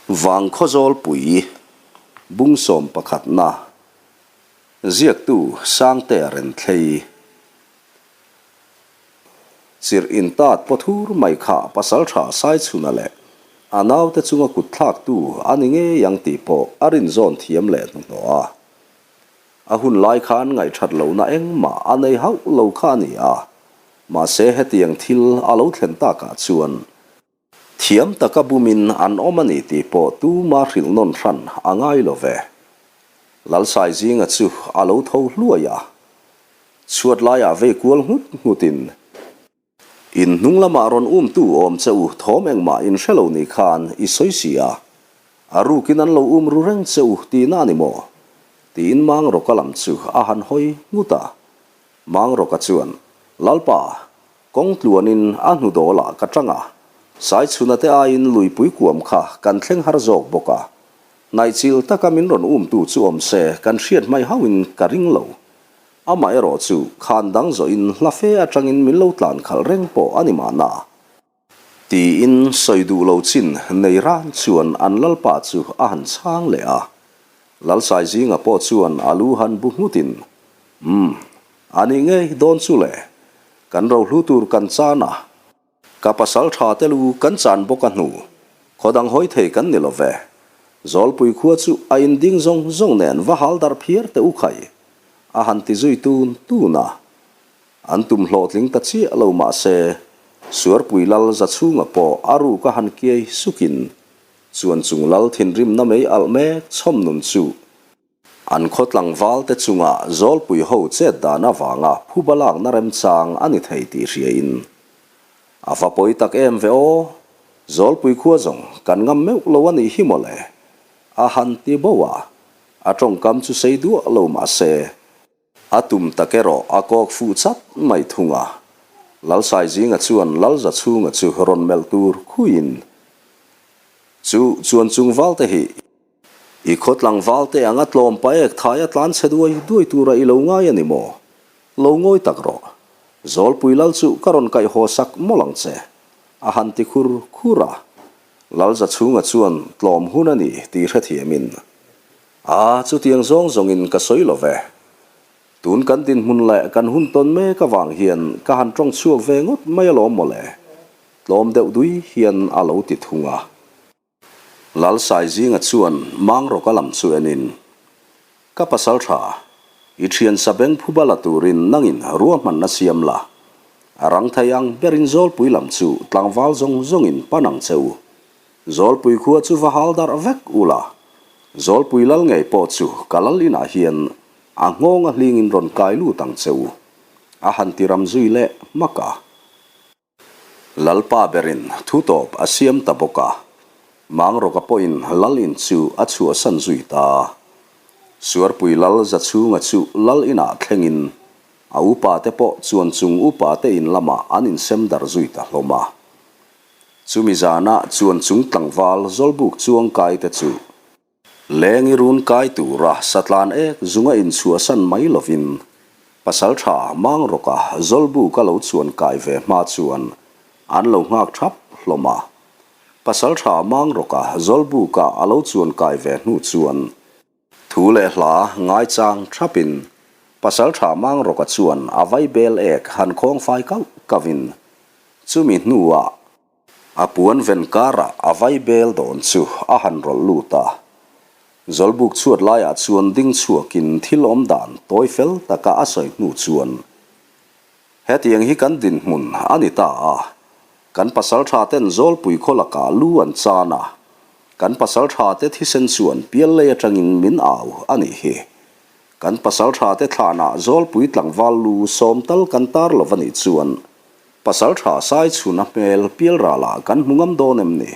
Vangkhawzawlpui bung sawmpakhatna ziaktu Sangtea Renthlei Chirh intat pawthur mai kha pasaltha Saichhuna leh a naute chunga kut thlaktu a ni ngei ang tih pawh a rinzawn thiam leh hnuhnawh a. A hun lai khan ngaihthat lohna engmah a nei hauh lo kha a ni a, mahse hetiang thil a lo thlen takah chuan Thiam taka bumin an awm a ni tih pawh tuma hrilh nawn hran a ngai lo ve. Lalsai zinga chu a lo tho hluai a, chhuat laiah vei kual nghut nghutin, In hnung lamah rawn umtu awm che u thawm engmah in hre lo ni khan i sawi si a, a rukin an lo um ru reng che u tihna a ni maw? tiin Mangrawka lam chu a han hawi nghut a. Mangrawka chuan, Lalpa, Kawng tluanin a hnu dawlah ka tang a, Saichhuna te aiin luipui kuam kha kan thleng har zawk bawk a. Hnaihchilh taka min rawn umtu chu awm se kan hriat hmai hauhin ka ring lo. Amaherawh chu khan dang zawhin hla fe atangin min lo tlan khalh reng pawh a ni mahna. Tiin sawi duh lo chin nei ran chuan an lalpa chu a han chhang leh a. Lalsai zinga pawh chuan a lu han bu nghutin, Umm, a nih ngei dawn chu le. Kan rohlu tur kan chan a, ka pasal tha te lu kan chan bawk a hnu, khaw dang hawi thei kan ni lo ve. Zawlpui khua chu a inding zawng zawng nen va hal darh phiar teh u khai, a han ti zui tun tun a. An tum hlawhtling ta chiah lo mah se, Suarpui lal za chhunga pawh a ruk a han kiai sukin, chuan chung lal thinrimna mei alh mek chhawm nun chu An khaw tlangvalte chunga Zawlpui ho chet dan avanga phuba lakna remchang a ni thei tih hriain a va pawi tak em ve aw, Zawlpui khua zawng kan ngam meuh lo a nih hi mawle, a han ti bo a, a tawngkam chu sei duah lo mah se, a tum tak erawh a kawk fuh chat mai thung a. Lalsaizinga chuan Lalzachhunga chu rawn melh tur khuiin, Chu chuan chung valte hi I khaw tlangval te anga tlawm paek thai a tlan chhe duai duai tura i lo ngai a ni maw? Lo ngawi tak rawh. Zawlpui lal chu ka rawn kaih haw sak mawlh ang che. A han ti khur khur a. Lalza chhunga chuan tlawm hun a ni tih hrethiamin, A, chutiang zawng zawngin ka sawi lo ve. Tun kan dinhmun leh kan hun tawn mek avang hian ka han tawng chhuak ve ngawt mai alawm mawle. Tlawm deuh dui hian a lo ti thung a. Lalsaizinga chuan Mangrawka lam chu enin, Ka pasal tha, i thian sabeng phuba la turin nangin ruahmanna siam la. A rang thei ang berin Zawlpui lam chu tlangval zawng zawngin pan ang che u. Zawlpui khua chu va hal darh vek u la. Zawlpui lal ngei pawh chu ka lal inah hian a nghawng a hlingin rawn kai lut ang che u. A han ti ram zui leh hmak a. Lalpa berin thu tawp a siam ta bawk a, Mangrawka pawhin lal in chu a chhuahsan zui ta. Suarpui lal Zachhunga chu lal inah thlengin a upa te pawh chuan chung upa te in lamah an insem darh zui ta hlawm a. Chumi zanah chuan chung tlangval Zawlbuk chuangkai te chu Leng i run kai tura satlan ek zunga inchhuahsan mai lovin pasaltha Mangrawka Zawlbuka lo chuan kai ve hma chuan an lo nghak thap hlawm a. Pasaltha Mangrawka Zawlbuka a lo chuan kai ve hnu chuan thu leh hla ngaichang thapin pasaltha Mangrawka chuan a vaibel ek han khawng fai kauh kauhin chumi hnuah A puan ven karah a vai bel dawn chu a han rawlh lut a. Zawlbuk chhuat laiah chuan ding chhuakin thil awm dan tawi fel taka a sawi hnu chuan, Hetiang hi kan dinhmun a ni ta a, kan pasaltha ten Zawlpui khaw lakah lu an chan a, kan pasaltha te thisen chuan pial lei atangin min au a nih hi. Kan pasaltha te thlanah Zawlpui tlangval lu sawmtal kan tar lo a nih chuan Pasal tha sai chhun a hmel pial ralah kan hmu ngam dawn em ni?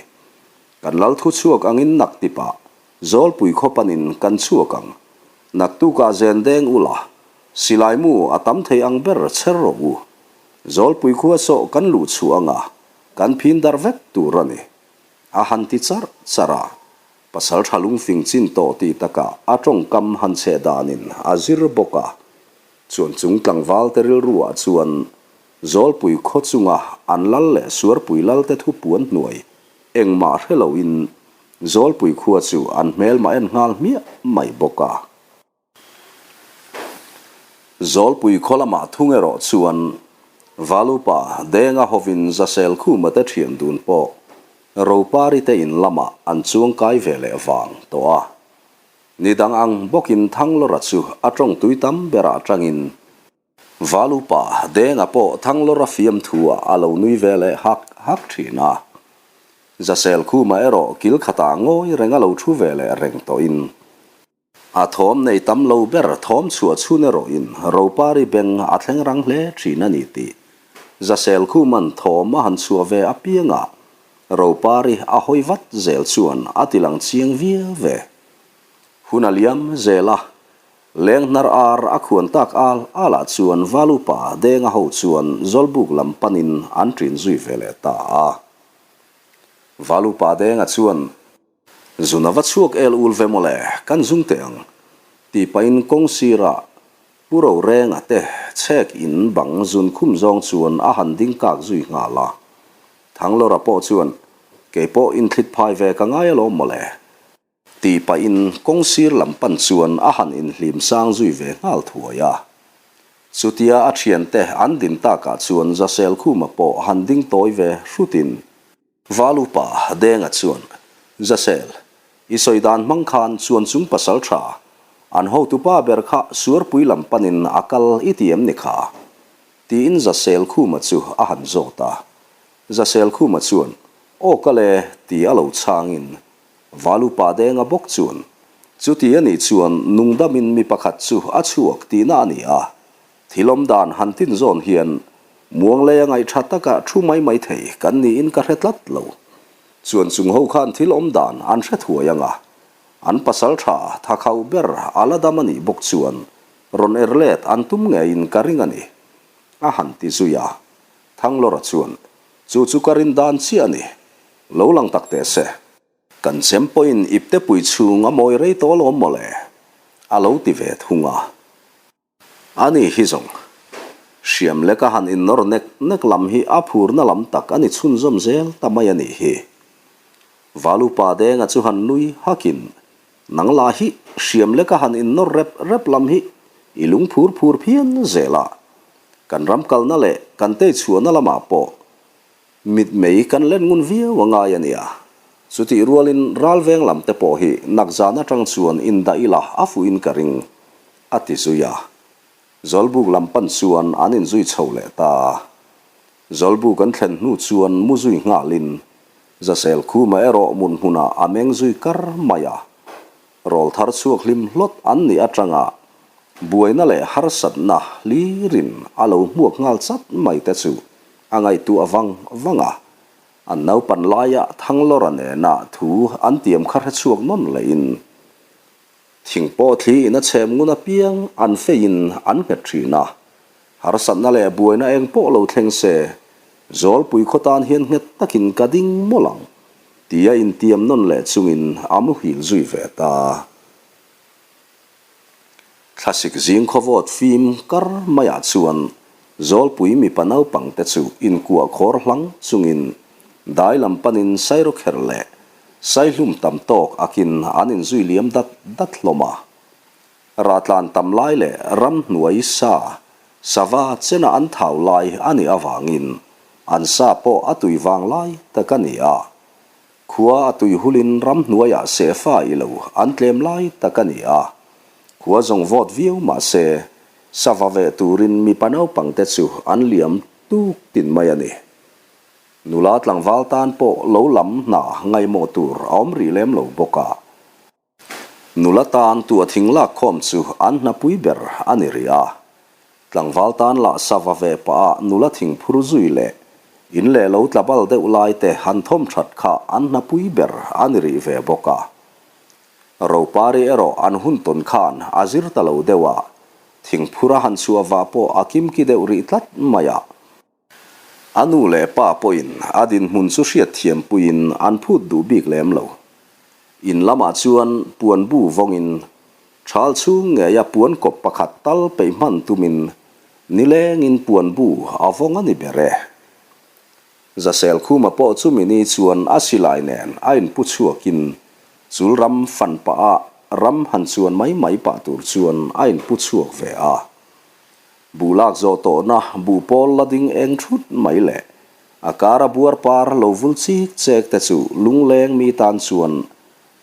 Kan lal thu chhuak angin nak tipah Zawlpui khaw panin kan chhuak ang. Naktukah zen deng ula, silai mu a tam thei ang ber chher rawh u. Zawlpui khua sawh kan luh chhuah anga kan phin darh vek tur a ni. A han ti charh charh a, pasal tha lungfing chin tawh tih takah a tawngkam han cheh danin a zir bawk a. Chuan chung tlangval te rilruah chuan Zawlpui khaw chunga an lal leh Suarpui lal te thu puan hnuai engmah hre loin Zawlpui khua chu an hmelma en nghal hmiah mai bawk a. Zawlpui khaw lamah thung erawh chuan Valupa Denga hovin Zasel Khuma te thian dun pawh Ropari te in lamah an chuang kai ve leh vang tawh a. Ni dang ang bawkin Thanglawra chu a tawng tui tam berah tangin Valupa Denga pawh Thanglawra fiamthu-ah a lo nui ve leh hak hak thin a. Zasel Khuma erawh kil khatah ngawi reng a lo thu ve leh reng tawhin a thawm nei tam lo ber thawm chhuah chhun erawhin Ropari beng a thleng rang hle thin a ni tih Zasel Khuma'n thawm a han chhuah ve apiangah Ropari a hawi vat zel chuan a ti lang chiang viau ve. Hun a liam zel a, Leng hnar ar a khuan tak al al ah chuan Valupa Denga ho chuan Zawlbuk lam panin an ṭin zui ve leh ta a. Valupa Denga chuan, Zun a va chhuak el ul ve mawle, kan zung teh ang, tih pahin kawng sirah Pu Rorenga te chhek in bang zun khum zawng chuan a han ding kak zui nghal a. Thanglawra pawh chuan, Keipawh inthlit phai ve ka ngai alawm mawle, Tih pahin kawng sir lam pan chuan a han inhlim sang zui ve nghal thuai a. Chutia a thiante an din takah chuan Zasel Khuma pawh han ding tawi ve hrutin. Val upa Denga chuan, Zasel, i sawi dan hmang khan chuan chung pasal tha, an hotupa ber kha Suarpui lam panin a kal i ti em ni kha? Tiin Zasel Khuma chu a han zawt a. Zasel Khuma chuan, Aw kal e, ti a lo chhangin Valupa Denga bawk chuan, Chuti a nih chuan nungdamin mi pakhat chu a chhuak tihna a ni a, thil awm dan han tin zawn hian muangleia ngaihṭha taka thu mai mai thei kan niin ka hre tlat lo. Chuan chung ho khan thil awm dan an hre thuai ang a, an pasal ṭha tha khauh ber a la dam a nih bawk chuan rawn er let an tum ngeiin ka ring a ni, a han ti zui a. Thanglawra chuan, Chu chu ka rin dan chiah a ni. Lo lang tak teh se. Kan chem pawhin iptepui chhung a mawi rei tawh alawm mawle, a lo ti ve thung a. Ani hi zawng, hriam leka han innawr nek nek lam hi a phurna lam tak a ni chhunzawm zel ta mai a nih hi. Valupa Denga chu han nui hakin, Nang lah hi hriam leka han innawr rep rep lam hi i lung phur phur phian zel a. Kan ram kalna leh kan tei chhuahna lamah pawh Mitmei kan len ngun viau a ngai a nia. Chutih rualin ralveng lam te pawh hi nakzan atang chuan indah ila a fuhin ka ring, a ti zui a. Zawlbuk lam pan chuan an inzui chho leh ta a. Zawlbuk an thlen hnu chuan mu zui nghalin Zasel Khuma erawh mut hmunah a meng zui kar mai a. Rawlthar chhuak hlim hlawt an nih atanga buaina leh harsatna hlirin a lo hmuak nghal chat mai te chu a ngaihtuah vang vang a. An naupan laia Thanglawra nena thu an tiam kha hrechhuak nawn lehin thing pawh thli in a chhem ngun apiang an feiin an nghet thin a. Harsatna leh buaina eng pawh lo thleng se, Zawlpui khaw tan hian nghet takin ka ding mawlh ang. Tia intiam nawn leh chungin a muhil zui ve ta. Thlasik zing khawvawt fim kar maiah chuan Zawlpui mipa naupang te chu inkuah khawr hlang chungin dai lam panin sairawkher leh saihlum tam tawk akin an inzui liam dat dat hlawm a. Rahtlan tam lai leh ramhnuai sa sava chena an thau lai a nih avangin an sa pawh a tui vang lai tak a ni a. Khua a tui hulin ramhnuaiah sehfa i lo an tlem lai tak a ni a. Khua zawng vawt viau mah se, sava veh turin mipa naupangte chu an liam tuk tin mai a ni. Nula tlangval tan pawh lo lam hna ngaihmawh tur a awm rih lem lo bawk a. Nula tan tua thing lak khawm chu an hnapui ber a ni rih a. Tlangval tan lah sava ve pah a nula thing phur zui leh in leh lo tla bal deuh lai te han thawm that kha an hnapui ber a ni rih ve bawk a. Ropari erawh an hun tawn khan a zir ta lo deuh a, thing phur a han chhuah vah pawh a kimki deuh rih tlat mai a. A nu leh pa pawhin a dinhmun chu hriatthiampuiin an phut duh bik lem lo. In lamah chuan puan bu vawngin thal chhung ngeia puan kawp pakhat tal peih hman tumin nilengin puan bu a vawng a ni ber e. Zaselkhuma pawh chumi ni chuan a silai nen a inpu chhuakin. Chul ram fan pah a ram han chuan mai mai pah tur chuan a inpu chhuak ve a. Buh lak zawh tawhna buh pawl la ding eng thut mai leh a kara buar par lo vul chik chek te chu lungleng mi tan chuan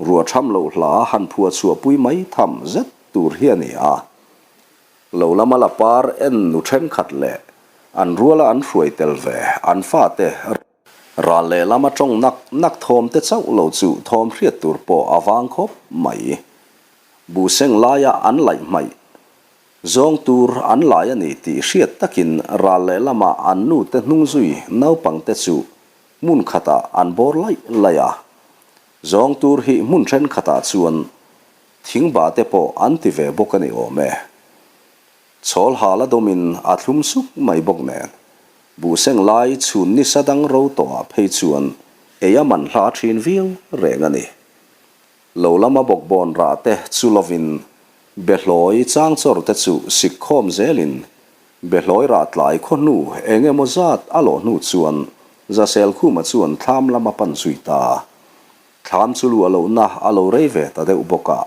ruah tham loh hla han phuah chhuah pui mai tham zet tur hi a ni a. Lo lama la par en nu thenkhat leh an ruala an hruai tel ve an fate ral lehlam a tawng nak nak thawm te chauh lo chu thawm hriat tur pawh a vang khawp mai. Buh seng laia an laih hmaih Zawng tur an lai a ni tih hriat takin ral lehlamah an nute hnung zui naupangte chu hmun khatah an bawr laih laih a. Zawng tur hi hmun thenkhatah chuan thingba te pawh an ti ve bawk a ni awm e. Chhawl hal a dawmin a thlum suk mai bawk nen buhseng lai chhun nisa dang ro tawhah phei chuan ei a man hla thin viau reng a ni. Lo lama bawkbawn rah te chu lovin behlawi changchawr te chu sik khawm zelin behlawi rah tlai khaw hnu eng emaw zat a lawh hnu chuan Zaselkhuma chuan thlam lam a pan zui ta. Thlam chu luah lohna a lo rei ve ta deuh bawk a,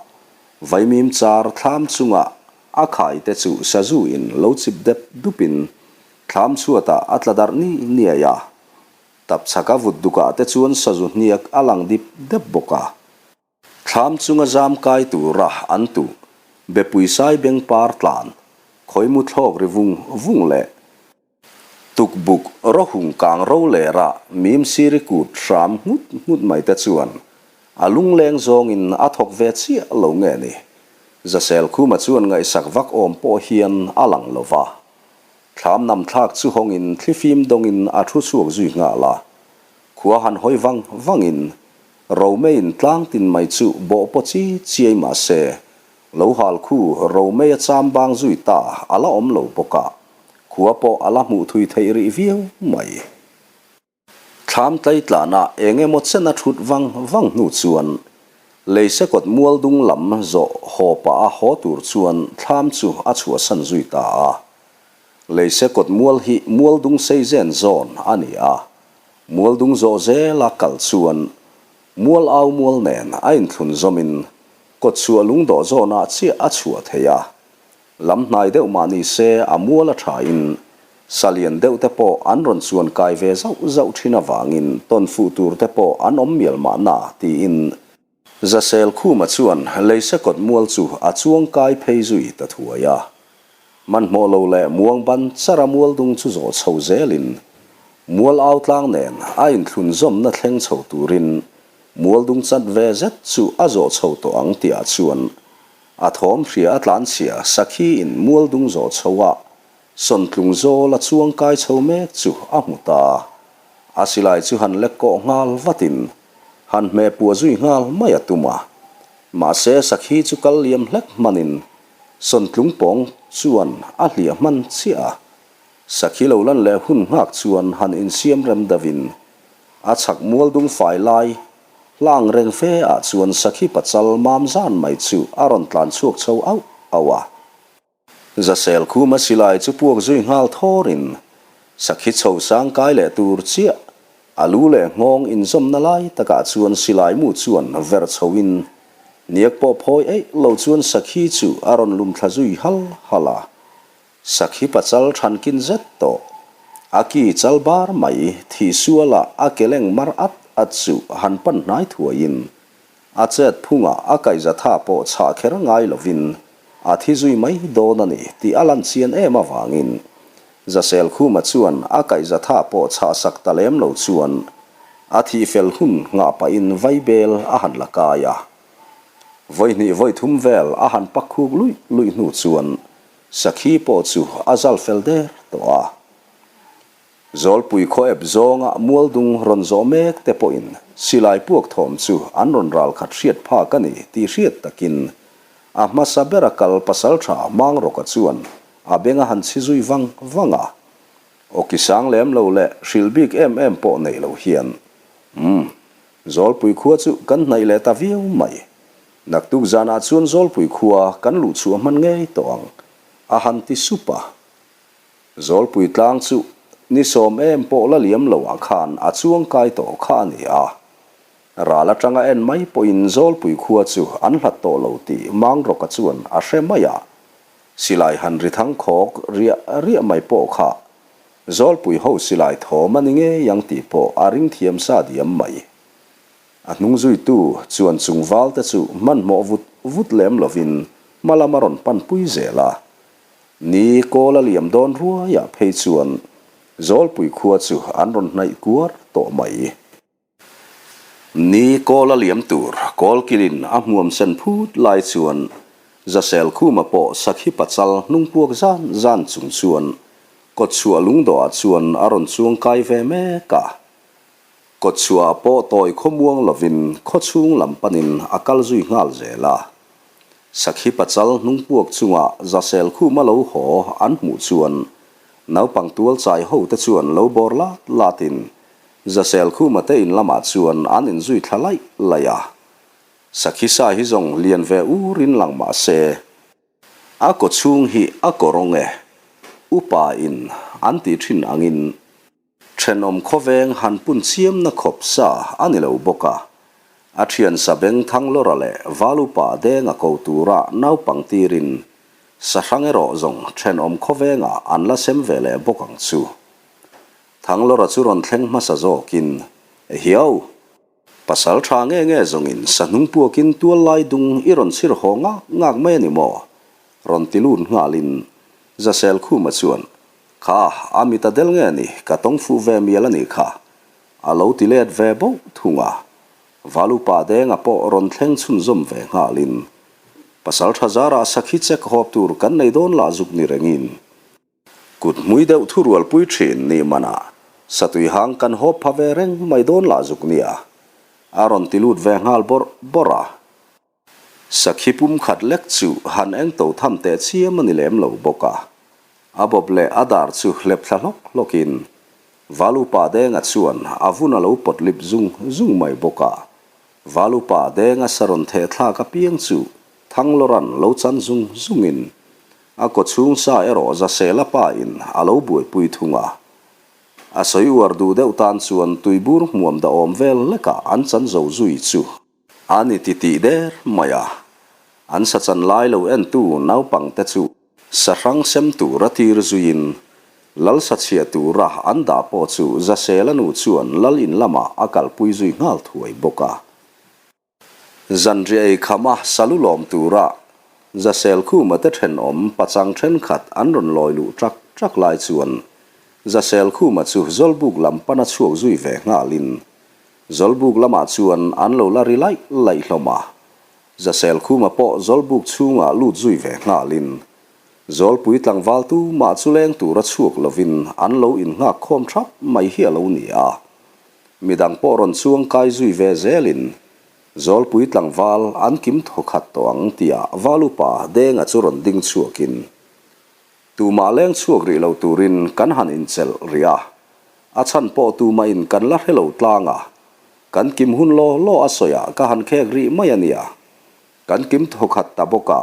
vaimim char thlam chunga a khai te chu sazu in lo chip dep dupin thlam chhuatah a tla darh ni niai a. Tapchhak a vut dukah te chuan sazu hniak a lang dip dep bawk a. Thlam chunga zam kai tura an tuh bepui sai beng par tlan, khawimu thlawk ri vung vung leh tukbuk rawhung kang ro leh rah mim siri kut hram nghut nghut mai te chuan a lungleng zawngin a thawk ve chiah lo nge ni. Zaselkhuma chuan ngaihsak vak awm pawh hian a lang lo va. Thlam nam thlak chu hawngin thlifim dawngin a thu chhuak zui nghal a. Khua han hawi vang vangin Romeiin tlang tin mai chu bawh paw chi chiai mah se, lo hal khu Romei a cham bang zui ta a la awm lo bawk a, khua pawh a la hmuh thui theih rih viau mai. Thlam tleitlana eng emaw chen a thut vang vang hnu chuan Leisekawt mual dung lam zawh haw pah a haw tur chuan thlam chu a chhuahsan zui ta a. Leisekawt mual hi mual dung sei zen zawn a ni a, mual dung zawh zela kal chuan mual au mual nen a inthlun zawmin kawtchhuah lungdawh zawnah chiah a chhuah thei a. Lam hnai deuh mah ni se a mual a tha in sa lian deuh te pawh an rawn chuan kai ve zauh zauh thin avangin tawn fuh tur te pawh an awm mial mahna tiin Zasel Khuma chuan Leisekawt mual chu a chuang kai phei zui ta thuai a. Hmanhmawh lo leh muang ban char a mual dung chu zawh chho zelin mual au tlang nen a inthlun zawmna thleng chho turin mual dung chat ve zet chu a zawh chho tawh ang tihah chuan A thawm hria a tlanchhia Sakhi in mual dung zawh chho a, Sawntlung zawl a chuang kai chho mek chu a hmu ta. A silai chu han lek kawh nghal vatin han hmeh puah zui nghal mai a tum a. Mahse Sakhi chu kal liam hlek hmanin Sawntlung pawng chuan a hliah hman chiah a. Sakhi lo lan leh hun nghak chuan han insiam rem deuhin a chhak mual dung fai lai Hlang reng fe ah chuan Sakhi pachal mam zan mai chu a rawn tlan chhuak chho auh auh a. Zasel khuma silai chu puak zui nghal thawrin Sakhi chho sang kai leh tur chiah a lu leh nghawng inzawmna lai takah chuan silai mu chuan verh chhoin hniak pawh phawi eih lo chuan Sakhi chu a rawn lum thla zui hal hal a. Sakhi pachal thankin zet tawh. A ki chal bar mai thih suala a keleng mar at at chu han pan hnai thuaiin a chet phungah a kaihzatha pawh chhah kher ngai lovin a thi zui mai dawn a ni tih a lan chian em avangin Zaselkhuma chuan a kaihzatha pawh chhah sak ta lem lo chuan a thih fel hun nghah pahin vaibel a han la kai a. Vawihnih vawithum vel a han pak khuk luih luih hnu chuan Sakhi pawh chu a zal fel der tawh a. Zawlpui khaw ep zawnga mualdung rawn zawh mek te pawhin silai puak thawm chu an rawn ral khat hriat phak a ni tih hriat takin a hmasa bera kal pasaltha Mangrawka chuan a beng a han chhi zui vang vang a. Awki sang lem lo leh hrilh bik em em pawh nei lo hian, Umm, Zawlpui khua chu kan hnaih leh ta viau mai. Naktuk zanah chuan Zawlpui khua kan luh chhuah hman ngei tawh ang, a han ti sup a. Zawlpui tlang chu ni sawm em pawh la liam loah khan a chuang kai tawh kha a ni a. Ral atanga en mai pawhin Zawlpui khua chu an hlat tawh lo tih Mangrawka chuan a hre mai a. Silai han ri thang khawk riah riah mai pawh kha Zawlpui ho silai thawm a ni ngei ang tih pawh a ring thiam sa diam mai. A hnung zuitu chuan chung valte chu hmanhmawh vut vut lem lovin hma lam a rawn panpui zel a. Ni kawl a liam dawn ruaiah phei chuan Zawlpui khua chu an rawn hnaih kuar tawh mai. Ni kawl a liam tur kawlkilin a hmuam sen phut lai chuan Zasel Khuma pawh sakhi pachal hnung puak zan zan chung chuan kawtchhuah lungdawhah chuan a rawn chuang kai ve mek a. Kawtchhuahah pawh tawi khawmuang lovin khawchhung lam panin a kal zui nghal zel a. Sakhi pachal hnung puak chunga Zasel Khuma lo haw an hmuh chuan naupang tual chai hote chuan lo bawr lat latin Zasel Khuma te in lamah chuan an inzui thla laih laih a. Sakhi sa hi zawng lian ve ur in lang mah se, a kaw chhung hi a kaw rawng e, upa in an tih thin angin thenawm khawveng han pun chiamna khawp sa a ni lo bawk a. A thian sa beng Thanglawra leh Val upa Denga ko tura naupang tirin sahrang erawh zawng thenawm khawvengah an la sem ve leh bawk ang chu. Thanglawra chu rawn thleng hmasa zawkin, Ehiau! Pasal tha nge nge zawngin sahnung puakin tual lai dung i rawn chhir haw ngak ngak mai a ni maw? Rawn ti lut nghalin Zasel Khuma chuan, Kha, a mit a del nge ni, ka tawng fuh ve mial a nih kha, a lo ti let ve bauh thung a. Valupa Denga pawh rawn thleng chhunzawm ve nghalin, Pasal tha zarah sakhi chek hawp tur kan nei dawn lah zuk ni rengin, Kut hmui deuh thu rualpui thin ni manah satui hang kan hawp pha ve reng mai dawn lah zuk nia, a rawn ti lut ve nghal bawrh bawrh a. Sakhi pum khat lek chu han eng to tham teh chiam a ni lem lo bawk a, a bawp leh a dar chu hlep thla hlawk hlawkin Valupa Denga chuan a vun a lo pawt lip zung zung mai bawk a. Valupa Denga sa rawn theh thlak apiang chu Thanglawran lo chan zung zungin A kawchhung sa erawh Zasela pa in a lo buaipui thung a. A sawi uar duh deuh tan chuan tuibur hmuam da awm vel lekah an chan zo zui chu a ni ti tih der mai a. An sa chan lai lo entu naupang te chu sahrang sem tura tir zuiin lal sa chhiah tura an dah pawh chu Zasela nu chuan lal in lamah a kalpui zui nghal thuai bawk a. Zanriah ei khama salu lawm tura Zasel Khuma te thenawm pachang thenkhat an rawn lawi luh ṭak ṭak lai chuan Zasel Khuma chu Zawlbuk lam pana chhuak zui ve nghalin Zawlbuk lamah chuan an lo la ri laih laih hlawm a. Zasel Khuma pawh Zawlbuk chhungah lut zui ve nghalin Zawlpui tlangval tu mah chu leng tura chhuak lovin an lo innghak khawm thap mai hi a lo ni a. Midang pawh rawn chuang kai zui ve zelin Zawlpui tlangval an kim thawkhat tawh ang tia Val upa Denga chu rawn ding chhuakin tumah leng chhuak rih lo turin kan han inchelh rih a, a chhan pawh tumahin kan la hre lo tlang a, kan kim hun law law a sawiah ka han khek rih mai a nia, kan kim thawkhat ta bawk a.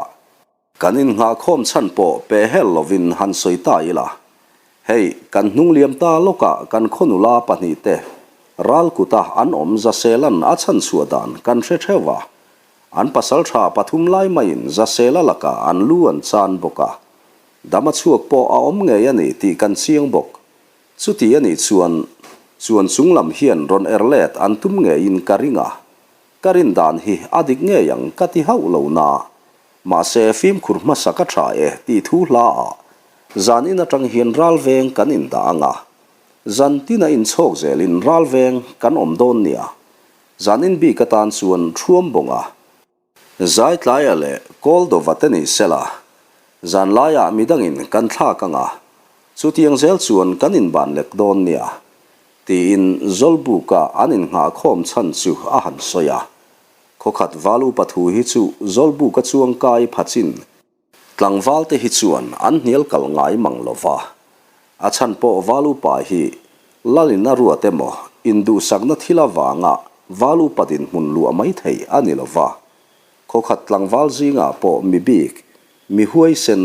Kan innghahkhawm chhan pawh pe hel lovin han sawi ta ila, hei kan hnung liam ta lawkah kan khaw nula pahnihte ral kuta an awm Zaselan a chhan chhuah dan kan hre theuh a, an pasal tha pathum lai maiin Zasela lakah an lu an chan bawk a, dam a chhuak pawh a awm ngei a ni tih kan chiang bawk. Chuti a nih chuan chuan chung lam hian rawn er let an tum ngeiin ka ring a, ka rin dan hi a dik ngei ang ka ti hauh lo na. Mahse, fimkhur hmasa ka tha e tih thu hla ah zan in atang hian ral veng kan indah ang a, zan tin a inchhawk zelin ral veng kan awm dawn nia. Zan in bik atan chuan thuam bawng a, Zaitlaia leh Kawldova te ni sela, zan laiah midangin kan thlak ang a, chutiang zel chuan kan inban lek dawn nia tiin Zawlbuka an innghahkhawm chhan chu a han sawi a. Khawkhat val upa thu hi chu Zawlbuka chuang kai phachin tlangval te hi chuan an hnial kal ngai mang lo va. A chhan pawh val upa hi Lalin a ruat emaw induhsakna thil avanga val upa dinhmun luah mai thei a ni lo va. Khawkhat tlangval zingah pawh mi bik, mi huaisen,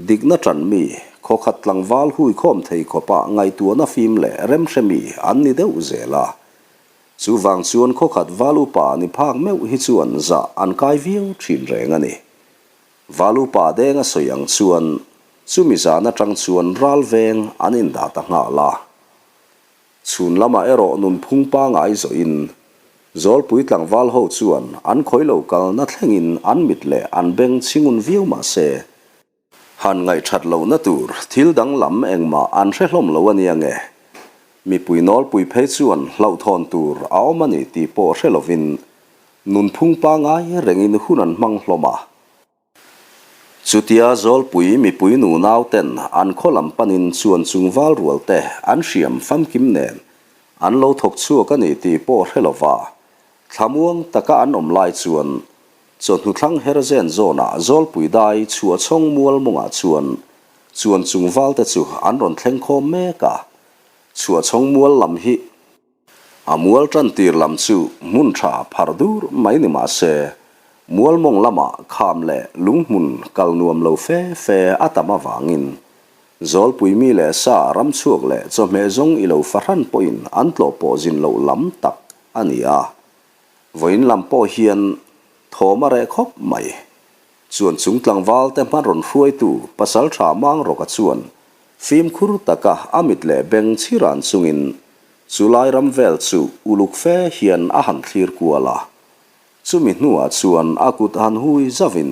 dikna ṭan mi, khawkhat tlangval huikhawm thei khawpa ngaihtuahna fim leh remhre mi an ni deuh zel a. Chuvang chuan khawkhat val upa ni phak meuh hi chuan zah an kai viau thin reng a ni. Val upa deng a sawi ang chuan chumi zan atang chuan ral veng an indah ta nghal a. Chhun lamah erawh nunphung pangai zawhin Zawlpui tlangval ho chuan an khawi lo kalna thlengin an mit leh an beng chhingun viau mah se, han ngaihthat lohna tur thil danglam engmah an hre hlawm lo a nia nge. Mipui nawlpui phei chuan hlauhthawn tur a awm a ni tih pawh hre lovin nunphung pangai rengin hun an hmang hlawm a. Chutia Zawlpui mipui nunau ten an khaw lam panin chuan chung val rual te an hriam famkim nen an lo thawk chhuak a ni tih pawh hre lova thlamuang taka an awm lai chuan chawhnu thlang her zen zawnah Zawlpui dai chhuah chhawng mual mawngah chuan chuan chung val te chu an rawn thleng khawm mek a, chhuah chhawng mual lam hi A mual tan tir lam chu hmun tha phar dur mai ni mah se, mual mawng lamah kham leh lung hmun kal nuam lo fe fe a tam avangin Zawlpui mi leh sa ram chhuak leh chawhmeh zawng i lo fahran pawhin an tlawh pawh zin loh lam tak a ni a. Vawiin lam pawh hian thawm a reh khawp mai. Chuan chung tlangval te hma rawn hruaitu Pasaltha Mangrawka chuan fimkhur taka a mit leh beng chhiran chungin chu lai ram vel chu uluk fe hian a han thlir kual a. Chumi hnuah chuan a kut han hui zauhin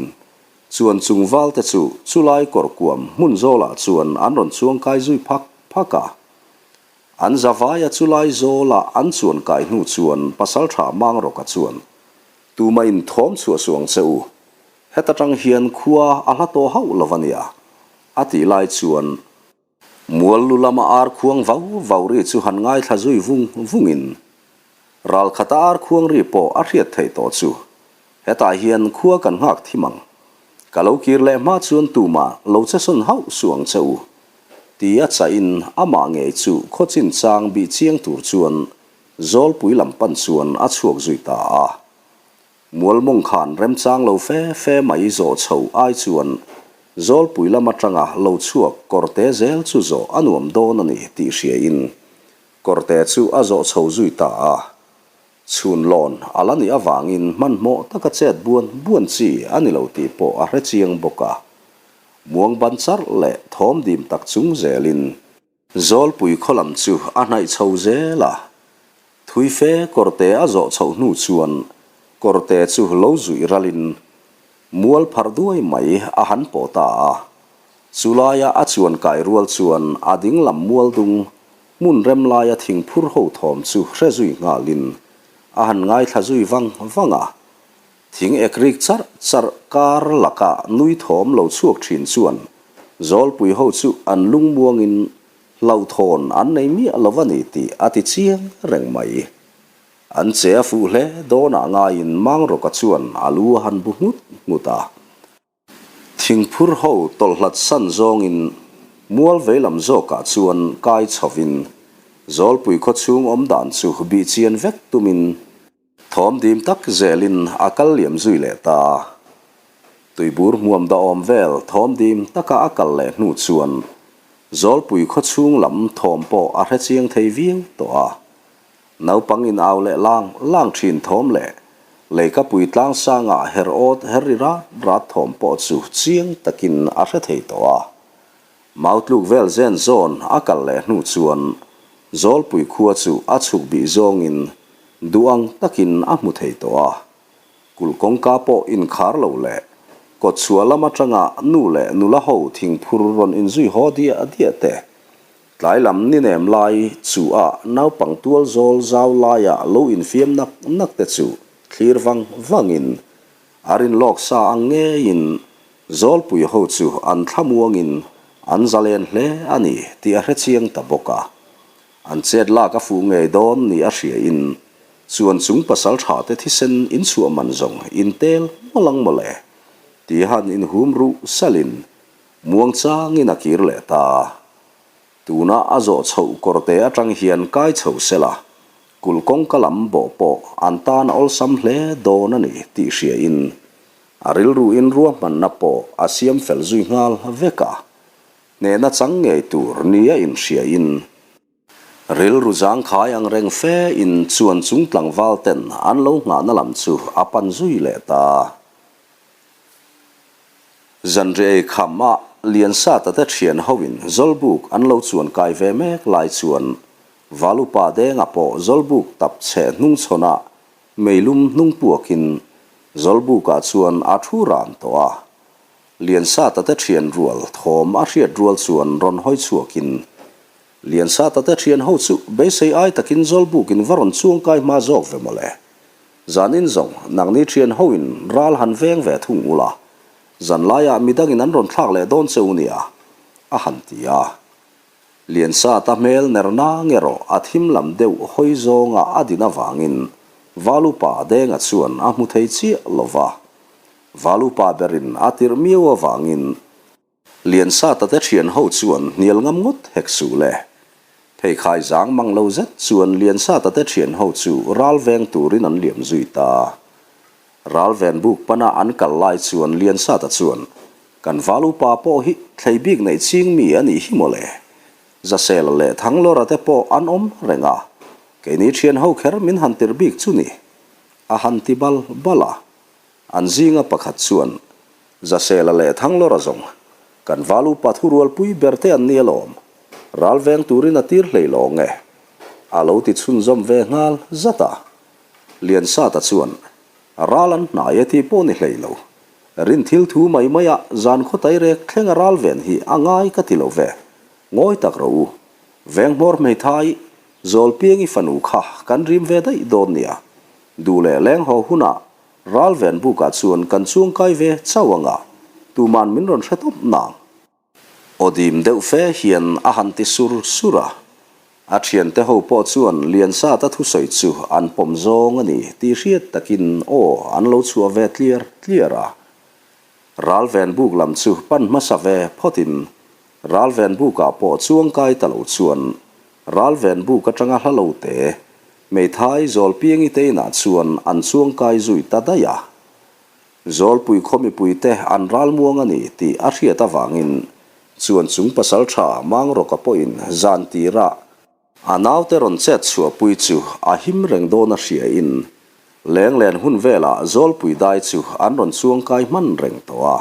chuan chung val te chu chulai kawr kuam hmun zawlah chuan an rawn chuang kai zui phak phak a. An zavaia chulai zawla an chuan kai hnu chuan Pasaltha Mangrawka chuan Tuma in thawm chhuah suh ang che u. Heta tang hian khua a hla tawh hauh lo a nia, a tih lai chuan mual lu lama ar khuang vau vau ri chu han ngaithla zui vung vungin ral khata ar khuang ri pawh a hriat theih tawh chu. Hetah hian khua kan nghak thim ang. Ka lo kir leh hma chuan tuma lo che sawn hauh suh ang che u, ti a chahin amah ngei chu khaw chinchang bih chiang tur chuan Zawlpui lam pan chuan a chhuak zui ta a. Mualmawng khan remchang lo fe fe mai zawh chho ai chuan Zawlpui lam atanga lo chhuak kawrte zel chu zawh a nuam dawn a ni tih hriain kawrte chu a zawh chho zui ta a. Chhun lawn a la nih avangin hmanhmawh taka chet buan buan chi a ni lo tih pawh a hre chiang bawk a. Muang ban charh leh thawm dim tak chung zelin. Zawlpui khaw lam chu a hnaih chho zel a, thui fe kawrte a zawh chhoh hnu chuan kawrte chu lo zuih ralin mual pharh duai mai a han pawh ta a. Chulaia a chuan kai rual chuan a ding lam mual dung hmun rem laia thingphur ho thawm chu hre zui nghalin a han ngaithla zui vang vang a. Thing ek rik charh charh kar laka nui thawm lo chhuak thin chuan Zawlpui ho chu an lungmuangin hlauhthawn an nei miah lo a ni tih a ti chiang reng mai. An che a fuh hle dawnah ngaiin Mangrawka chuan a lu a han bu nghut nghut a. Thingphur ho tawlhlat san zawngin mual veilam zawkah chuan kai chhovin Zawlpui khawchhung awm dan chu bih chian vek tumin Thawm dim tak zelin a kal liam zui leh ta a. Tuibur hmuam dahawm vel thawm dim taka a kal leh hnu chuan Zawlpui khawchhung lam thawm pawh a hre chiang thei viau tawh a. Naupang in au leh lang lang thin thawm leh leikapui tlangsanga her awt her ri rat rat thawm pawh chu chiang takin a hre thei tawh a. Mau tluk vel zen zawn a kal leh hnu chuan Zawlpui khua chu a chhuk bih zawngin duh ang takin a hmu thei tawh a. Kulh kawngka pawh inkhar lo leh kawtchhuah lam atanga nu leh nula ho thingphur rawn inzui haw diah diah te, tlai lam ni nem lai chu a naupang tual zawl zau laia lo infiam nak nak te chu thlir vang vangin A rin lawk sa ang ngeiin Zawlpui ho chu an thlamuangin an zalen hle a ni tih a hre chiang ta bawk a. An chet lak a fuh ngei dawn ni a hriain chuan chung pasal tha te thisen inchhuah man zawng intel mawlh ang mawle tihan inhum ruh salin muang changin a kir leh ta a. Tuna a zawh chhoh kawrte atang hian kai chho sela, kulh kawngka lam bawh pawh an tan a awlsam hle dawn a ni tih hriain a rilruin ruahmanna pawh a siam fel zui nghal vek a, hnehna chang ngei tur nia inhriain. Rilru zangkhai ang reng fe in chuan chung tlangval ten an lo nghahna lam chu a pan zui leh ta. Zanriah ei kham a Liansata te thian ho in Zawlbuk an lo chuan kai ve mek lai chuan Valupa Denga pawh Zawlbuk tap chhe hnungchhawn ah meilum hnung puak in Zawlbuk ah chuan a thu ran tawh a. Liansata te thian rual thawm a hriat rual chuan rawn hawi chhuak in Liansata te thian ho chu beisei ai takin Zawlbukin va rawn chuangkai hma zawk ve mawle. Zanin zawng nangni thian hoin ral han veng ve thung ula, zan laiah midangin an rawn thlak leh dawn che u nia, a han ti a. Liansata hmel ner nang erawh a thim lam deuh hawi zawnga a din avangin Valupa Denga chuan a hmu thei chiah lo va. Valupa berin a tirh miau avangin Liansata te thian ho chuan hnial ngam ngawt hek suh le. Pheikhai zang mang lo zet chuan Liansata te thian ho chu ral veng turin an liam zui ta. Ral ven buk pana an kal lai chuan Liansata chuan, Kan val upa pawh hi thlei bik neih ching mi a nih hi maw le. Zasela leh Thanglawra te pawh an awm reng a, keini thian ho kher min han tirh bik chu ni. A han ti bal bal a. An zinga pakhat chuan, Zasela leh Thanglawra zawng, kan val upa thurualpui ber te an ni alawm, ral veng turin a tir hlei lawng e, a lo ti chhunzawm ve nghal zat a. Liansata chuan, Ral an hnai e tih pawh ni hlei lo. Rin thil thu mai maia zan khaw tairek thlenga ral ven hi a ngai ka ti lo ve. Ngawi tak rawh u. Veng hmawr hmeithai, Zawlpiangi fanu kha kan rim ve daih dawn nia. Duh leh leng haw hunah Ral ven bukah chuan kan chuangkai ve chauh ang a, tuman min rawn hre tawp nang. Aw dim deuh fe hian a han ti sur sur a, a thiante ho pawh chuan Liansata thusawi chu an pawm zawng a ni tih hriat takin aw an lo chhuah ve tliar tliar a. Ral ven buk lam chu pan hmasa ve phawtin ral ven bukah pawh chuangkai ta lo chuan ral ven buk atanga hla lo te Hmeithai Zawlpiangi te inah chuan an chuangkai zui ta daih a. Zawlpui khaw mipuite an ralmuang a ni tih a hriat avangin chuan chung pasaltha Mangrawka pawhin zan tirah a naute rawn chet chhuahpui chu a him reng dawn a hria in lenglen hun velah Zawlpui dai chu an rawn chuangkai hman reng tawh a.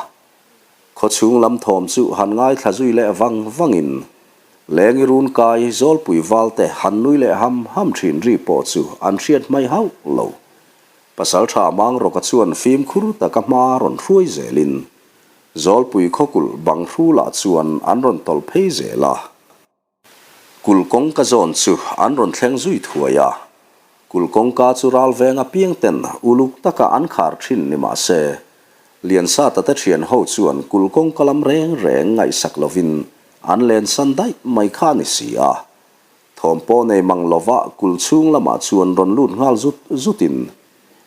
Khawchhung lam thawm chu han ngaithla zui leh vang vangin Lengi run kai Zawlpui valte han nui leh ham ham thin ri pawh chu an hriat hmai hauh lo. Pasaltha Mangrawka chuan fimkhur taka hma rawn hruai zelin Zawlpui khawkulh bang hrulah chuan an rawn tawlh phei zel a. Kulh kawngka zawn chu an rawn thleng zui thuai a, kulh kawngka chu ral veng apiang ten uluk taka an khar thin ni mah se, Liansata te thian ho chuan kulh kawngka lam reng reng ngaihsak lovin an lensan daih mai kha a ni si a. Thawm pawh nei mang lova kulh chhung lamah chuan rawn lut nghal zut zutin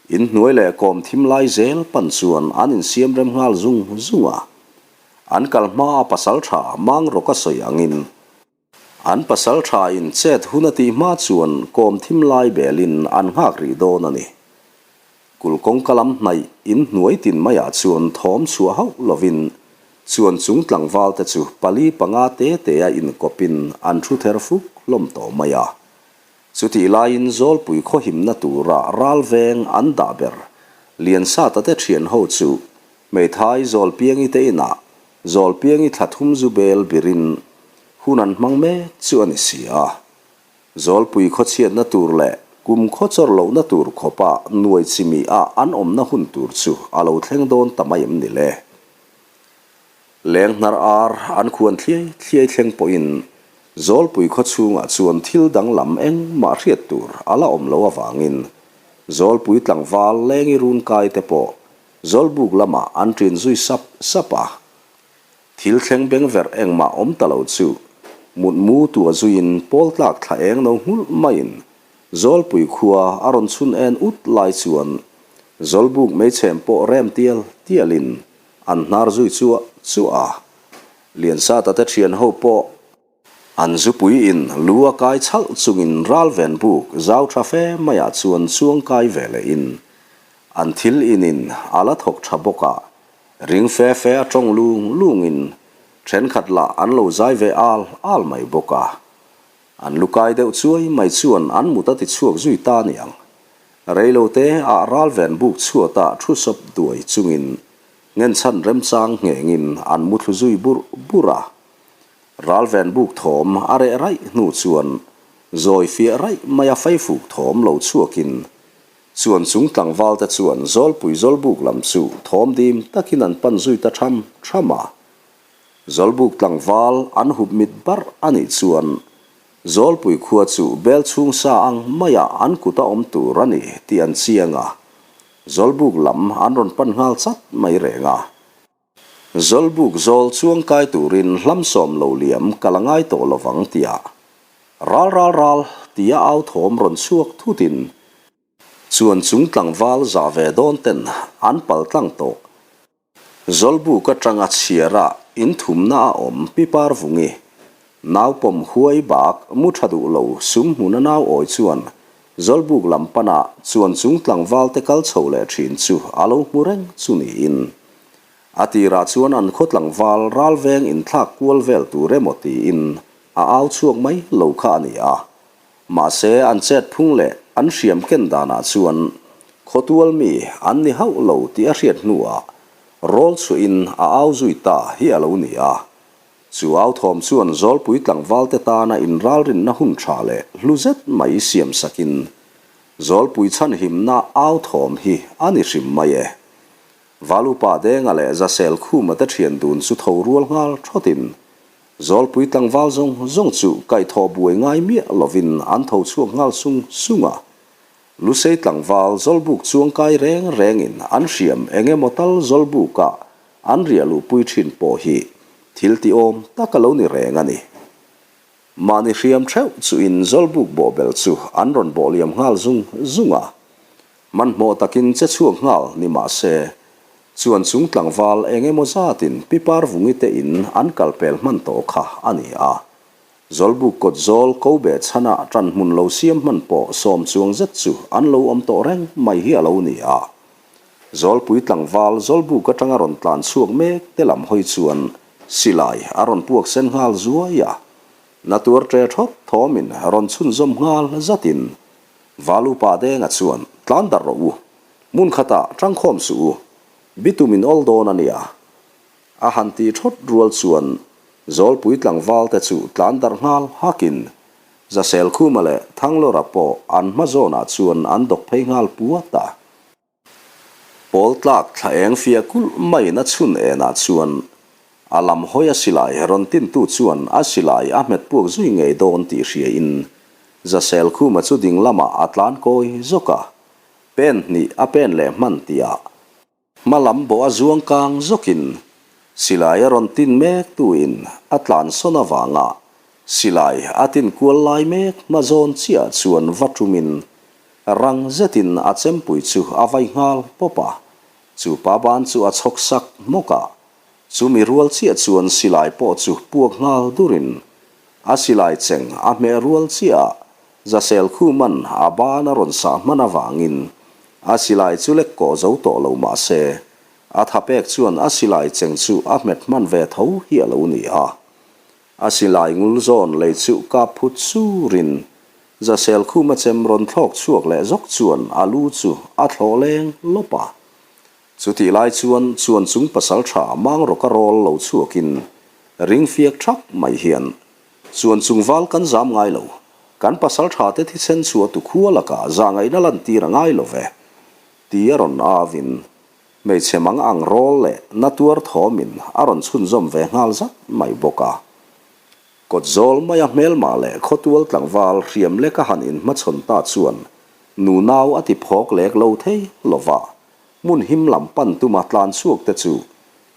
inhnuai leh kawm thim lai zel pan chuan an insiam rem nghal zung zung a. An kal hmaa pasal tha Mangrawka sawi angin, an pasal tha in chet hun a tih hma chuan kawm thim lai belin an nghak rih dawn a ni. Kulh kawngka lam hnaih in hnuai tin maiah chuan thawm chhuah hauh lovin chuan chung tlangval te chu pali panga te te a inkawpin an thu ther fuk hlawm tawh mai a. Chutih laiin Zawlpui khawhimna tura ral veng an dah ber Liansata te thian ho chu Hmeithai Zawlpiangi te inah Zawlpiangi thla thum zu bel birin hun an hmang mek chu a ni si a. Zawlpui khawchhiatna tur leh kum khaw chawr lohna tur khawpa nuai chimi a an awmna hun tur chu a lo thleng dawn ta mai em ni le? Leng hnar ar an khuan thliai thliai thleng pawhin Zawlpui khaw chhungah chuan thil danglam engmah hriat tur a la awm lo avangin Zawlpui tlangval lengi run kai te pawh Zawlbuk lamah an ṭin zui sap sap a. Thil thleng beng verh engmah awm ta lo chu mutmu tua zuiin pawl tlak thla eng no nghulh maiin Zawlpui khua a rawn chhun en ut lai chuan Zawlbuk meichhem pawh rem tial tialin an hnar zui chuah chuah a. Liansata te ṭhian ho pawh An zupui in lu a kai chhalh chungin ral ven buk zau tha fe maiah chuan chuang kai ve leh in an thil in in a la thawk tha bawk a, ring fe fe a tawng lung lung in thenkhat lah an lo zai ve al al mai bawk a. An lu kai deuh chuai mai chuan an mut a ti chhuak zui ta niang. Reilote ah ralven buk chhuatah thu sawp duai chungin ngenchhan remchang nghengin an mu thlu zui burh burh a. Ralven buk thawm a reh raih hnu chuan zawi fiah raih maia feifuk thawm lo chhuakin chuan chung tlangval te chuan Zawlpui Zawlbuk lam chu thawm dim takin an pan zui ta tham tham a. Zawlbuk tlangval an hup mit barh a nih chuan Zawlpui khua chu bel chhung sa ang maiah an kut a awm tur a ni tih an chiang a, Zawlbuk lam an rawn pan nghal chat mai reng a. Zawlbuk zawl chuangkai turin hlamsawm lo liam ka la ngai tawh lovang tia ral ral ral tia au thawm rawn chhuak thutin chuan chung tlangval zah ve dawn ten an pal tlang tawh. Zawlbuk atanga chhiara inthumna a awm Pipar Vungi, naupawm huai bak mu tha duh lo sum hmuna nau awi chuan Zawlbuk lam pana chuan chung tlangvalte kal chho leh thin chu a lo hmu reng chu niin. A tirah chuan an khaw tlangval ralveng inthlak kual vel tur emaw tiin a au chhuak mai lo kha a ni a. Mahse, an chet phung leh an hriam ken danah chuan khawtual mi an ni hauh lo tih a hriat hnuah rawl chhuahin a au zui ta hi a lo ni a. Chu au thawm chuan Zawlpui tlangvalte tana inralrinna hun tha leh hlu zet mai siam sakin Zawlpui chhanhimna au thawm hi a ni hrim mai e. Valupa Denga leh Zasel Khuma te thian dun chu tho rual nghal thawtin Zawlpui tlangval zawng zawng chu kaihthawh buai ngai miah lovin an tho chhuak nghal sung sung a. Lusei tlangval Zawlbuk chuangkai reng rengin an hriam eng emaw tal Zawlbukah an riah luhpui thin pawh hi thil tihawm tak a lo ni reng a ni. Mahni hriam theuh chuin Zawlbuk bawhbel chu an rawn bawh liam nghal zung zung a. Hmanhmawh takin che chhuak nghal ni mah se, chuan chung tlangval eng emaw zatin Pi Parvungi te in an kal pel hman tawh kha a ni a. Zawlbuk kawt zawl ko beh chhanah ṭan hmun lo siam hman pawh sawm chuang zet chu an lo awm tawh reng mai hi a lo ni a. Zawlpui tlangval Zawlbuk aṭanga rawn tlan chhuak mek te lam hawi chuan silai a rawn puak sen nghal zuai a. Na tuar ṭe ṭhawt thawmin rawn chhunzawm nghal zatin Valupa Denga chuan, Tlan darh rawh u. Hmun khatah tangkhawm suh u. Bitum in awl dawn a nia. A han ti thawt rual chuan Zawlpui tlangvalte chu tlan darh nghal hakin Zaselkhuma leh Thanglawra pawh an hma zawnah chuan an dawk phei nghal puat a. Pawl tlak thla eng fia kulh maiin a chhun enah chuan a lam hawi a silai rawn tintu chuan a silai a hmet puak zui ngei dawn tih hriain Zaselkhuma chu ding lamah a tlan kawi zawk a, pen hnih a pen leh hman tihah hma lam bawh a zuang kang zawkin silai a rawn tin mek tuin a tlan sawn avanga silai a tin kual lai mek hma zawn chiah chuan va tumin Rang zetin a chempui chu a vai nghal pawp a, chu pa ban chu a chhawk sak hmawk a, chumi rual chiah chuan silai pawh chu puak nghal durin a silai cheng a hmeh rual chiah a, Zasel Khuman a ban a rawn sah hman avangin a silai chu lek kawh zo tawh lo mah se, a tha pek chuan a silai cheng chu a hmet hman ve tho hi a lo ni a. A silai ngul zawn lei chu kap phut surin Zasel khuma chem rawn thlawk chhuak leh zawk chuan a lu chu a thlawh leng lawp a. Chutih lai chuan chuan chung pasal tha mang rawka rawl lo chhuakin ring fiak thak mai hian chuan chung val kan zam ngai lo, kan pasal tha te thisen chhuah tu khua lakah zahngaihna lantir a ngai lo ve ti a rawn avin hmeichhe mang ang rawl leh na tuar thawmin a rawn chhunzawm ve nghal zat mai bawk a. Kawt zawl maia hmelmah leh khawtual tlangval hriam lek a han inhmachhawn ta chuan nunau a ti phawk lek lo thei lo va, hmun him lam pan tuma tlan chhuak te chu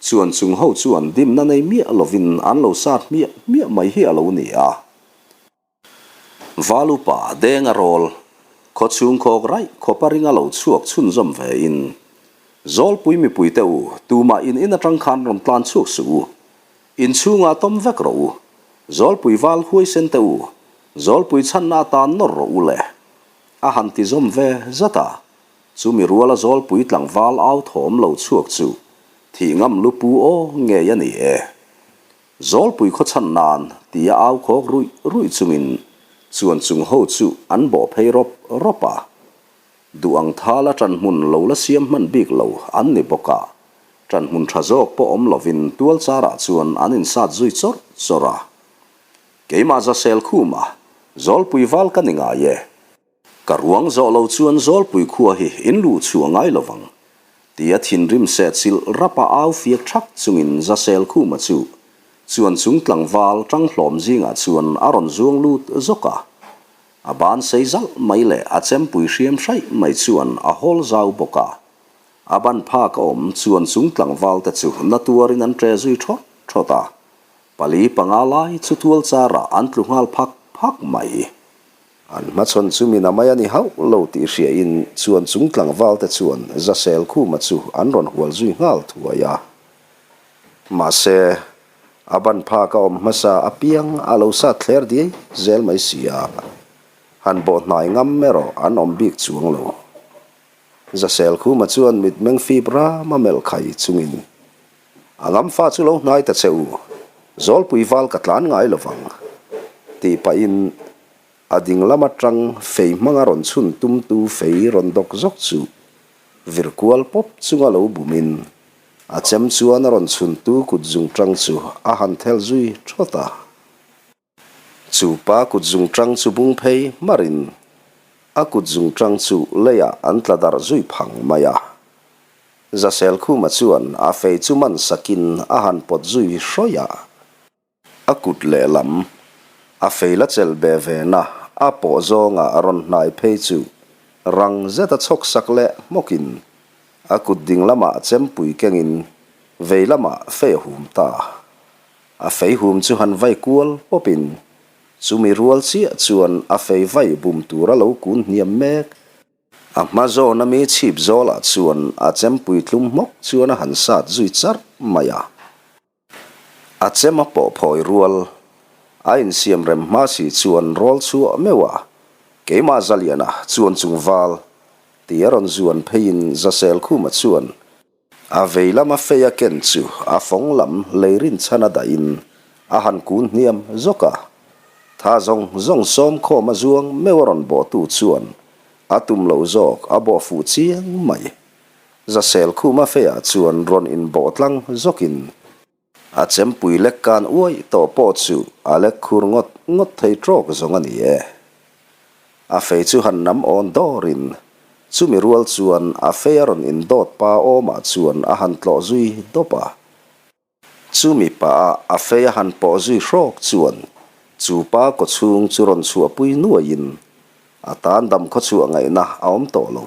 chuan chung ho chuan dimna nei miah lovin an lo sat hmiah hmiah mai hi a lo ni a. Val upa Denga rawl khawchhung khawk raih khawpa ringa lo chhuak chhunzawm ve in, Zawlpui mipuite u, tumah in in atang khan rawn tlan chhuak suh u, Inchhungah tawm vek rawh u. Zawlpui val huaisen teh u. Zawlpui chhanna atan nawr rawh u le. A han ti zawm ve zat a. Chumi ruala zawlpui tlangval au thawm lo chhuak chu thih ngam lu pu aw ngei a ni e. Zawlpui khaw chhan nan tia au khawk ruih ruih chungin. Chuan chung ho chu an bawh phei rawp rawp a. Duh ang thala ṭanhmun lo la siam hman bik lo an ni bawk a, ṭanhmun ṭha zawk pawh awm lovin tual charah chuan an insat zui chawrh chawrh a. Keimah Zasel Khuma, Zawlpui val ka ni ngai e. Ka ruang zawh lo chuan Zawlpui khua hi in luh chhuah ngai lo vang, tia thinrim sehchilh rapa au fiak thak chungin Zasel Khuma chu chuan chung tlangval ṭang hlawm zingah chuan a rawn zuang lut zawk a. A ban sei zalh mai leh a chempui hriam hraih mai chuan a hawl zau bawk a. A ban phak a awm chuan chung tlangval te chu na tuarin an ṭe zui ṭhawt ṭhawt a. Pali panga lai chu tual charah an tlu nghal phak phak mai. An hmachhawn chu min a mai a ni hauh lo tih hriain chuan chung tlangval te chuan Zasel Khuma chu an rawn hual zui nghal thuai a. Mahse, a ban phak a awm hmasa apiang a lo sat thler diai zel mai si a, han bawh hnai ngam erawh an awm bik chuang lo. Zasel Khuma chuan mitmeng fip ram a melh khai chungin, A ngamfa chu lo hnai ta che u, Zawlpui val ka tlan ngai lo vang, tih pahin a ding lam atang fei hmanga rawn chhun tumtu fei rawn dawk zawk chu vir kual pawp chunga lo bumin a chem chuan a rawn chhuntu kut zungtang chu a han thel zui thawt a. Chu pa kut zungtang chu bung phei hmarin a kut zungtang chu leiah an tla darh zui phang mai a. Zasel Khuma chuan a fei chu man sakin a han pawt zui hrawih a. A kut lehlam a fei la chelh be vena a pawh zawnga a rawn hnai phei chu rang zeta chhawk sak leh hmawkin a kut ding lamah chempui kengin vei lamah fei a hum ta. A fei hum chu han vai kual pawpin chumi rual chiah chuan a fei vai bum tura lo kun hniam mek. A hma zawna mi chhip zawlah chuan a chempui tlum hmawk chuan a han sat zui charh mai a. A chem a pawh phawi rual a insiam rem hma si chuan rawl chhuah meuh a, keimah Zaliana chuan chung val ti a rawn zuan pheiin Zasel Khuma chuan A vei lama fei a ken chu a fawng lam lei rinchhan a dahin a han kun hniam zawk a. Tha zawng zawng sawm khawm a zuang meuh a rawn bawhtu chuan a tum lo zawk a bawh fuh chiang mai. Zasel khuma feiah chuan rawn inbawh tlang zawkin A chempui lek kan uaih tawh pawh chu a lek khur ngawt ngawt thei trawk zawng a ni e. A fei chu han nam awn dawrin chumi rual chuan a fei a rawn indawt pa awmah chuan a han tlawh zui dawp a. Chumi pah a a fei a han pawh zui hrawk chuan chu pa kawchhung chu rawn chhuahpui nuaiin a tan dam khawchhuah ngaihna a awm tawh lo.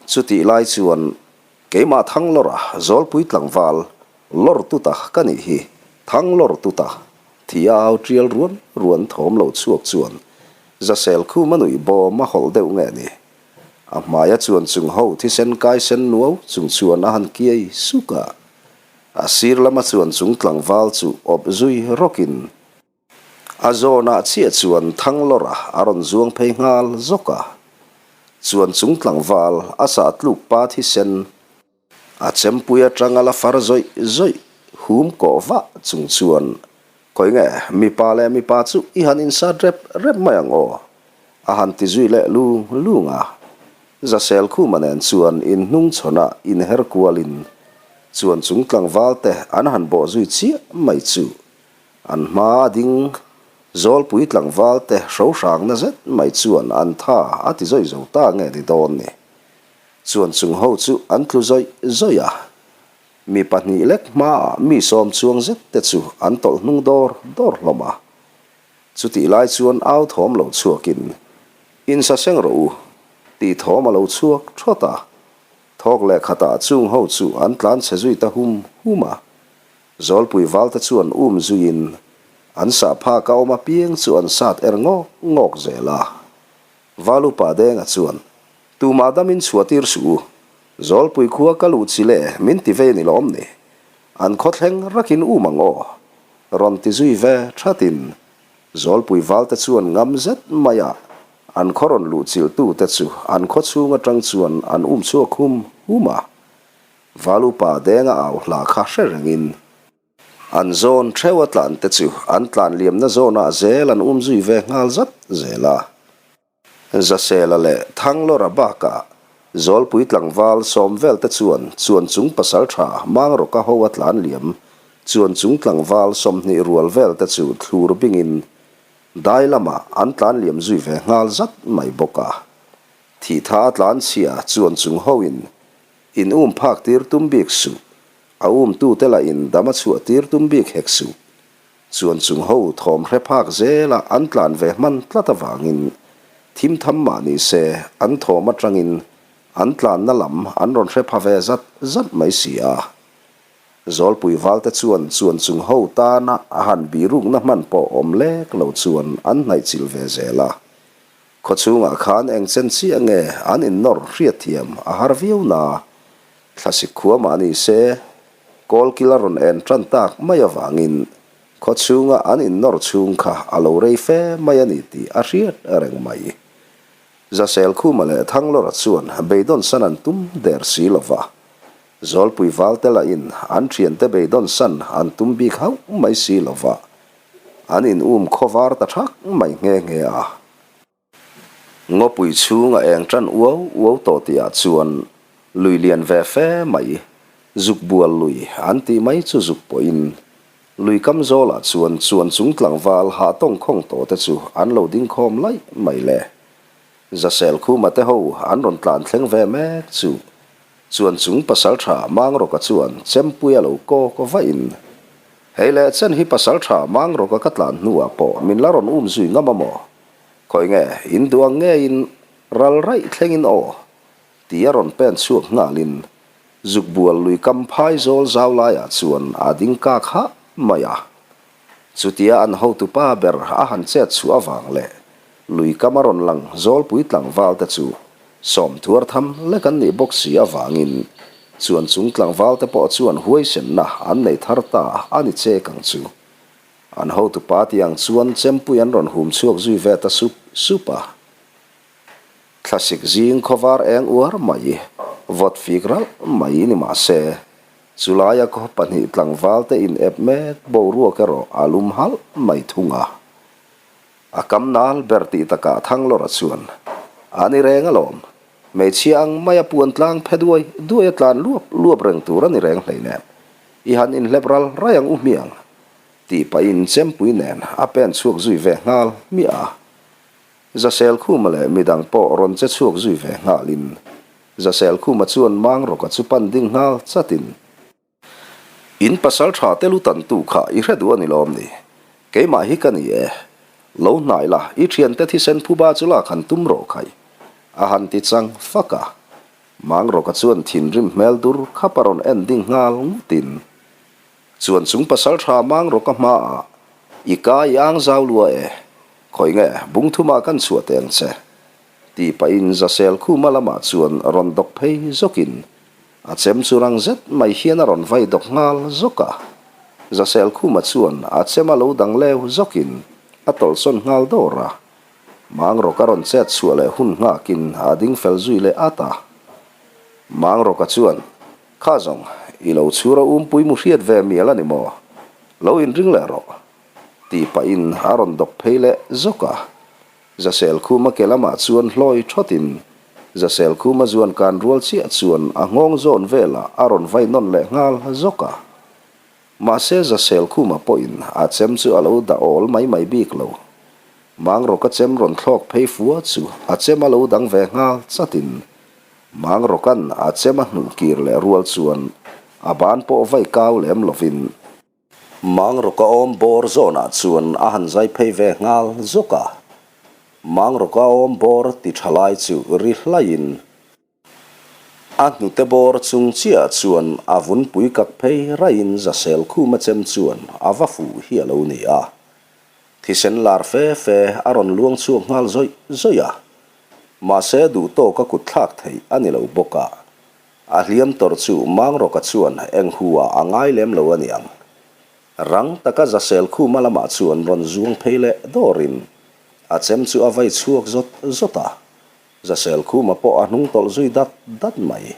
Chutih lai chuan keimah Thanglawra Zawlpui tlangval lawr tuta ka nih hi, Thanglawr tuta thi a au tial ruan ruan thawm lo chhuak chuan Zasel khum a nuih bawm a hawlh deuh nge ni. A hmaia chuan chung ho thisen kai sen nuau chung chuan a han kiai suk a. A sir lama chuan chung tlangval chu awp zui rawkin A zawnah chiah chuan Thanglawra a rawn zuang phei nghal zawk a, chuan chung tlangval a sah tluk pa thisen a chempui atanga la far zawih zawih hum kawh vah chung chuan Khawi nge mipa leh mipa chu i han insat rep rep mai ang aw? a han ti zui leh lung lung a. Zasel Khuma nen chuan inhnung chhawnah inher kualin chuan chung tlangval te an han bawh zui chiah mai chu An hma a ding Zawlpui tlangval te hrohrangna zet mai chuan an tha a ti zawih zo ta nge ni dawn ni. Chuan chung ho chu an tlu zawih zawih a, mi pahnih lek hmaah mi sawm chuang zet te chu an tawlh hnung dawr dawr hlawm a. Chutih lai chuan au thawm lo chhuakin, Insaseng rawh u, tih thawm a lo chhuak thawt a. Thawk leh khatah chung ho chu an tlan chhe zui ta hum hum a. Zawlpui valte chuan um zuiin an sah phak a awm apiang chu an sat er ngawk ngawk zel a. Valupa Denga chuan, Tumah damin chhuahtir suh u, Zawlpui khua ka luh chi le min ti vei ni lawm ni? An khawthleng rakin um ang aw? Rawn ti zui ve thatin Zawlpui valte chuan ngam zet maia an khaw rawn luh chilhtute chu an khaw chhung atang chuan an um chhuak hum hum a. Valupa Denga au hla kha hre rengin. An zawn theuh a tlan te chu an tlan liamna zawnah zel an um zui ve nghal zat zel a. Zasela leh Thanglawra bakah Zawlpui tlangval sawm vel te chuan chuan chung pasaltha Mangrawka ho a tlan liam chuan chung tlangval 20 rual vel te chu thlur bingin dai lamah an tlan liam zui ve nghal zat mai bawk a. Thihtha a tlan chhia chuan chung hoin in um phak tir tum bik suh, a umtute lahin dam a chhuah tir tum bik hek suh. Chuan chung ho thawm hre phak zela an tlan ve hman tlat avangin thim tham mah ni se an thawm atangin an tlanna lam an rawn hre pha ve zat zat mai si a. Zawlpui valte chuan chuan chung ho tana a han birukna hman pawh awm lek lo chuan an hnaih chilh ve zel a. Khawchhungah khan eng chen chiah nge an innawr hriatthiam a har viau na. Thlasik khua mah ni se, kawlkil a rawn en tan tak mai avangin khawchhunga an innawr chhung kha a lo rei fe mai a ni tih a hriat reng mai. Zaselkhuma leh Thanglawra chuan beidawn san an tum der si lo va, Zawlpui valte lahin an thiante beidawn san an tum bik hauh mai si lo va, an in um khawvar ta thak mai nghe nghe a. Ngawpui chhung a eng tan uau uau tawh tihah chuan lui lian ve fe mai, zuk bual lui an tih mai chu zuk pawhin lui kam zawlah chuan chuan chung tlangval hah tawng khawng tawh te chu an lo ding khawm laih mai le. Zasel Khuma te ho an rawn tlan thleng ve mek chu chuan chung pasaltha Mangrawka chuan chempui a lo kawk vahin Hei leh chen hi pasaltha Mangrawka ka tlan hnuah pawh min la rawn um zui ngam a maw? Khawi nge, in duh ang ngeiin ral raih thlengin aw, ti a rawn pen chhuak nghalin Zukbual lui kam phai zawl zau laiah chuan a ding kak hah mai a. Chutia an hotupa ber a han chet chhuah avang leh lui kam a rawn lang zawlpui tlangval te chu sawm thuar tham lek an nih bawk si avangin chuan chung tlangval te pawh chuan huaisenna an nei thar ta a ni chek ang chu. An hotupa tih ang chuan chempui an rawn hum chhuak zui ve ta sup sup a. Thlasik zing khawvar eng uar mai, vawt fik ralh mai ni mah se, chulaia khaw pahnih tlangval te in ep mek boruak erawh a lum halh mai thung a. A kam nal ber tih takah Thanglawra chuan, A ni reng alawm, hmeichhia ang maia puan tlang phe duai duai a tlan luap luap reng tur a ni reng hleinem. I han inhlep ral rai ang u hmiang, tih pahin chempui nen a pen chhuak zui ve nghal hmiah a. Zaselkhuma leh midang pawh rawn che chhuak zui ve nghalin Zaselkhuma chuan Mangrawka chu pan ding nghal chatin, In pasal tha te lu tantu kha i hre duh a ni lawm ni? Keimah hi ka ni e. Lo hnai la, i thiante thisen phuba chu lak han tum rawh khai, a han ti chang fak a. Mangrawka chuan thinrim hmel dur khap a rawn en ding nghal ngutin, Chuan chung pasal tha Mangrawka hmaah i ka i ang zau lua e, khawi nge bung thumah kan chhuah teh ang che, tih pahin Zasel khuma lamah chuan rawn dawk phei zawkin a chem chu rang zet mai hian a rawn vai dawk nghal zawk a. Zasel khuma chuan a chem a lo dang leu zawkin a tawlhsawn nghal dawr a. Mangrawka rawn chet chhuah leh hun nghakin a ding fel zui leh at a. Mangrawka chuan, Kha zawng, i lo chhur a umpui mu hriat ve mial a ni maw? Lo inring leh rawh. Tih pahin a rawn dawk phei leh zawk a. Zasel khuma ke lamah chuan hlawi thawtin Zasel khuma zuan kan rual chiah chuan a nghawng zawn velah a rawn vai nawn leh nghal zawk a. Mahse Zasel khuma pawhin a chem chu a lo dah awl mai mai bik lo. Mangrawka chem rawn thlawk phei fua chu a chem a lo dang ve nghal chatin Mangrawka'n a chem a hnuh kir leh rual chuan a ban pawh vai kau lem lovin Mangrawka awm bawr zawnah chuan a han zai phei ve nghal zawk a. Mangrawka awm bawr ti tha lai chu ri hlaiin A hnute bawr chung chiah chuan a vunpui kak phei raiin Zasel khuma chem chuan a va fuh hi a lo ni a. Thisen lar fe fe a rawn luang chhuak nghal zawih zawih a. Mahse duh tawk a kut thlak theih a ni lo bawk a. A hliam tawrh chu Mangrawka chuan eng hu ah a ngai lem lo a niang. Rang taka Zasel khuma lamah chuan rawn zuang phei leh dawrin a chem chu a vai chhuak zawt zawt a. Zasel khuma pawh a hnung tawlh zui dat dat mai.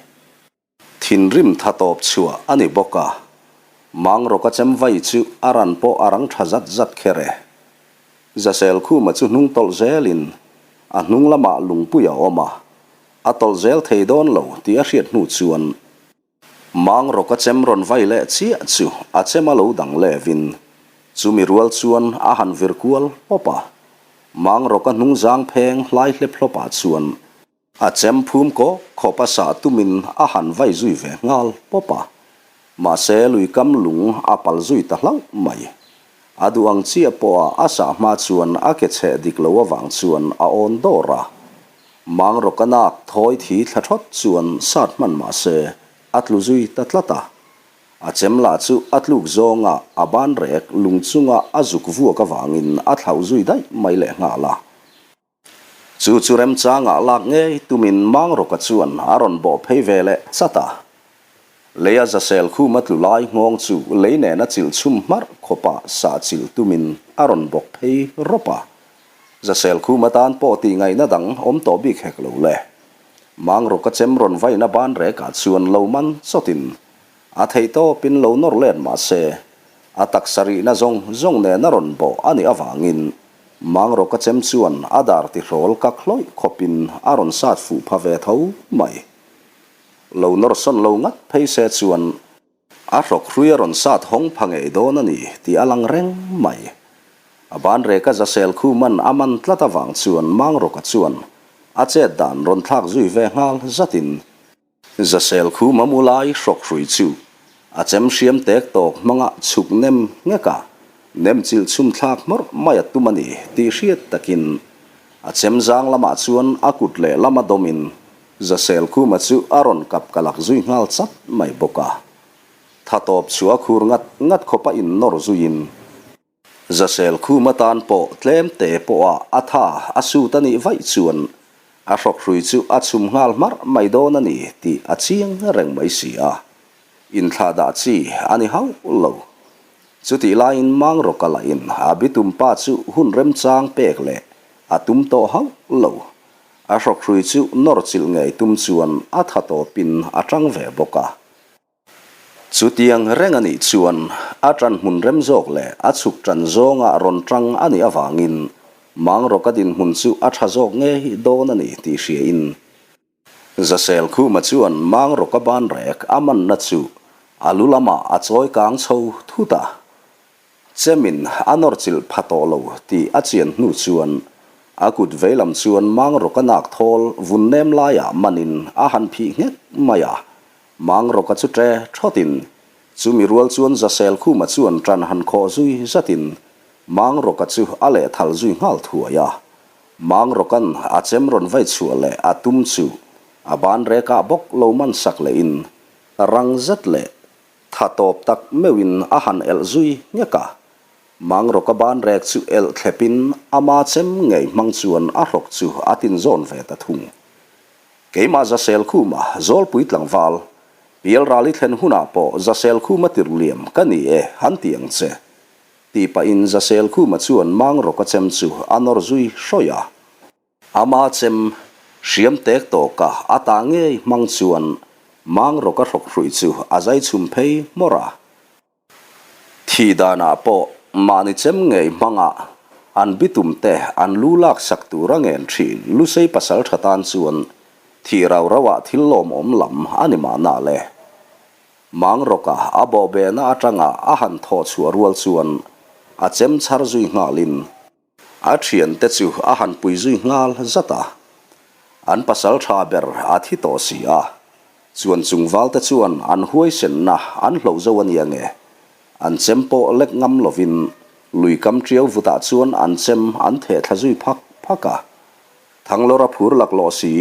Thinrim tha tawp chhuah a ni bawk a. Mangrawka chem vai chu a ran pawh a rang tha zat zat kher e. Zasel Khuma chu hnung tawlh zelin a hnung lamah lungpui a awm a, a tawlh zel thei dawn lo tih a hriat hnu chuan Mangrawka chem rawn vai leh chiah chu a chem a lo dang levin chumi rual chuan a han vir kual pawp a. Mangrawka hnung zang pheng hlai hlep hlawpah chuan A chem phum kawk khawp a sah tumin a han vai zui ve nghal pawp a, mahse lui kam lung a pal zui ta hlauh mai. A duh ang chiah pawha a sah hma chuan a ke chheh dik lo avang chuan a awn dawr a. Mangrawk a nak thawi thi thla thawt chuan sat hman mahse a tlu zui ta tlat a. A chem lah chu a tluk zawnga a ban rek lung chunga a zuk vuak avangin a thlauh zui daih mai lehnghal a. Chu chu remchangah lak ngei tumin Mangrawka chuan a rawn bawh phei ve leh chat a. Leia zasel khuma tlu lai nghawng chu lei nena chilh chhum hmarh khawpa sah chilh tumin a rawn bawk phei rawp a. Zasel khum atan pawh tih ngaihna dang awm tawh bik hek lo le. Mangrawka chem rawn vaina ban rekah chuan lo man chawtin A theih tawpin lo nawr let mah se, a taksa rihna zawng zawng nen a rawn bawh a nih avangin Mangrawka chem chuan a dar tihrawl kak hlawih khawpin a rawn sat fuh pha ve tho mai. Lo nawr sawn lo ngat phei se chuan a hrawk hrui a rawn sat hawng pha ngei dawn a ni tih a lang reng mai. A banreka zasel khu man a man tlat avang chuan Mangrawka chuan a chet dan rawn thlak zui ve nghal zatin Zasel khu mamu lai hrawk hrui chu a chem hriam tek tawk hmanga chhuk nem nghek a, nem chilh chhum thlak hmawrh mai a tum a ni tih hriat takin a chem zang lamah chuan a kut leh lama dawmin Zasel khuma chu a rawn kap kalak zui nghal chat mai bawk a. Tha tawp chu a khur ngat ngat khawpa innawr zuiin. Zasel khum atan pawh tlem te pawha a tha a sut a nih vaih chuan a hrawk hrui chu a chhum nghal hmarh mai dawn a ni tih a chiang reng mai si a, inthlah dah chi a ni hauh lo. Chutih laiin Mangrawka lahin a bitum pa chu hun remchang pek leh a tum tawh hauh lo. A hrawk hrui chu nawr chilh ngei tum chuan a tha tawpin a tang ve bawk a. Chutiang reng a nih chuan a ṭan hmun rem zawk leh a chhuk ṭan zawnga rawn ṭang a nih avangin Mangrawka dinhmun chu a ṭha zawk ngei dawn a ni tih hriain Zasel Khuma chuan Mangrawka banrek a manna chu a lu lamah a chawi kang chho thut a. Chemin a nawr chilh pha tawh lo tih a chian hnu chuan a kut veilam chuan Mangrawka nak thawl vun nem laiah manin a han phih nghek mai a. Mangrawka chu ṭe ṭhawtin, chumi rual chuan Zasel Khuma chuan ṭan han khawh zui zatin Mangrawka chu a lehthal zui nghal thuai a. Mangrawka'n a chem rawn vai chhuah leh a tum chu a ban rekah bawk lo man sak lehin rang zet leh tha tawp tak meuhin a han elh zui nghek a. Mangrawka ban rek chu elh thlepin ama chem ngei hmang chuan a hrawk chu a tinzawn ve ta thung. Keimah Zasel Khuma, Zawlpui tlangval, Pialral i thlen hunah pawh Zasel Khuma tirhliam ka ni e, han ti ang che. Tih pahin Zasel Khuma chuan Mangrawka chem chu a nawr zui hrawih a. Ama chem hriam tek tawka a tah ngei hmang chuan Mangrawka hrawk hruih chu a zai chhum phei hmawrh a. Thih danah pawh mahni chem ngei hmangah an bitum te an lu lak sak tur a ngen thin. Lusei pasal tha tan chuan thih rau rauah thil lawmawm lam a ni mahna le. Mangrawka a bawhbehna atanga a han thawh chhuah rual chuan a chem chhar zui nghalin A thiante chu a han pui zui nghal zat a, an pasal tha ber a thi tawh si a, chuan chung valte chuan an huaisenna an hloh zo a nia nge, an chem pawh lek ngam lovin lui kam tiau vutah chuan an chem an theh thla zui phak phak a. Thanglawra phur laklawh si,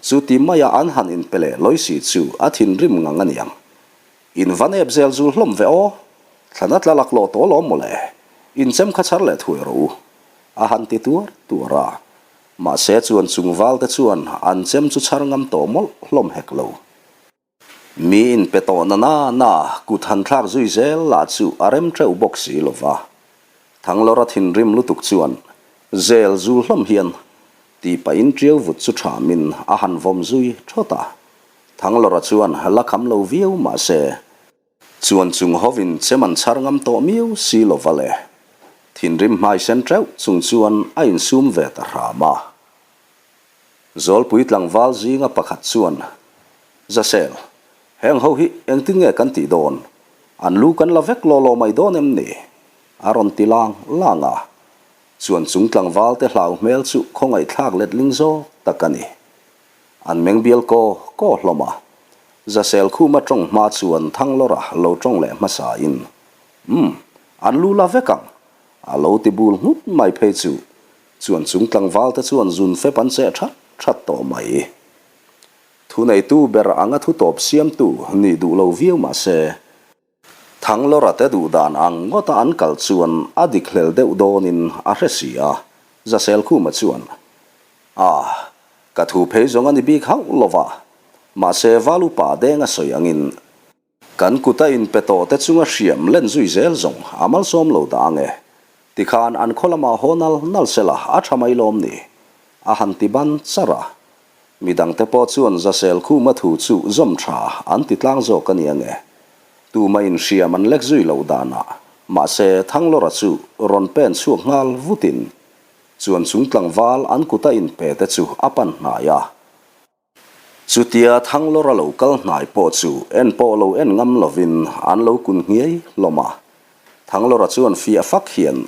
chu ti maia an han inpe leh lawi si chu a thinrim ngang a niang. In va nep zel zul hlawm ve aw, thlan a tla laklawh tawh alawm mawle, in chem kha chhar leh thuai rawh u, a han ti tuar tuar a. Mahse chuan chung valte chuan an chem chu chhar ngam tawh mawlh hlawm hek lo. Mi in pe tawh na na na kut han thlak zui zel lah chu a rem teuh bawk si lo va. Thanglawra thinrim lutuk chuan zel zul hlawm hian tih pahin tiau vut chu thamin a han vawm zui thawt a. Thanglawra chuan la kham lo viau mah se. Chuan chung hovin chem an chhar ngam tawh miau si lo va le. Thinrim hmai sen teuh chung chuan a insum ve ta hram a. Zawlpui tlangval zinga pakhat chuan, Zasel, heng ho hi engtin nge kan tih dawn? An lu kan la vek law law mai dawn em ni? A rawn ti lang lang a. Chuan chung tlangval te hlau hmel chu khawngaihthlak letling zawk tak a ni. An meng bial kaw kaw hlawm a. Zasel khuma tawng hma chuan Thanglawra lo tawng leh hmasa in, Umm, an lu la vek ang! A lo ti bul nghut mai phei chu. Chuan chung tlangval te chuan zun fep an cheh that that tawh mai. Thuneitu ber anga thu tawp siamtu nih duh lo viau mah se, Thanglawra te duh dan ang ngawta an kal chuan a dik hlel deuh dawnin a hre si a, Zaselkhuma chuan, Ah, ka thu phei zawng a ni bik hauh lo va, mahse Valupa deng a sawi angin, Kan kuta inpe tawh te chunga hriam len zui zel zawng a malsawm lo dah ang e. Tikhan an khaw lamah haw nal nal sela a tha mai lawm ni? A han ti ban char a. Midangte pawh chuan Zasel Khuma thu chu zawm tha an ti tlang zawk a ni ang e. Tuma inhriam an lek zui loh danah mahse Thanglawra chu rawn pen chhuak nghal vutin chuan chung tlangval an kuta inpe te chu a pan hnai a. Chutia Thanglawra lo kal hnai pawh chu en pawh lo en ngam lovin an lo kun nghiai hlawm a. Thanglawra chuan fiah fak hian,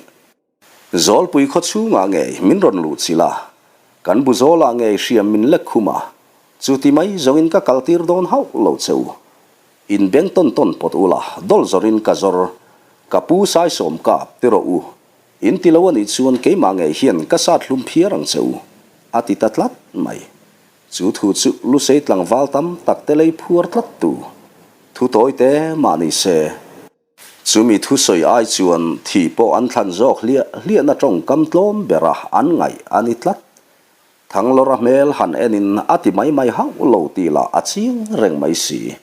Zawlpui khaw chhungah ngei min rawn luh chilh a, kan bu zawlah ngei hriam min lek khum a, chuti mai zawngin ka kaltir dawn hauh lo che u. In beng tawn tawn pawt ula, dawl zawrin ka zawr, ka pu Saisawm kap ti rawh u. In ti lo a nih chuan keimah ngei hian ka sat hlum phiar ang che u, a ti ta tlat mai. Chu thu chu Lusei tlangval tam tak te lei phuar tlat tu thu tawi te mah ni se. Chumi thusawi ai chuan thi pawh an thlan zawk hliah hliahna tawngkam tlawm bera an ngaih a ni tlat. Thanglawra hmel han enin a ti mai mai hauh lo tih lah a chiang reng mai si.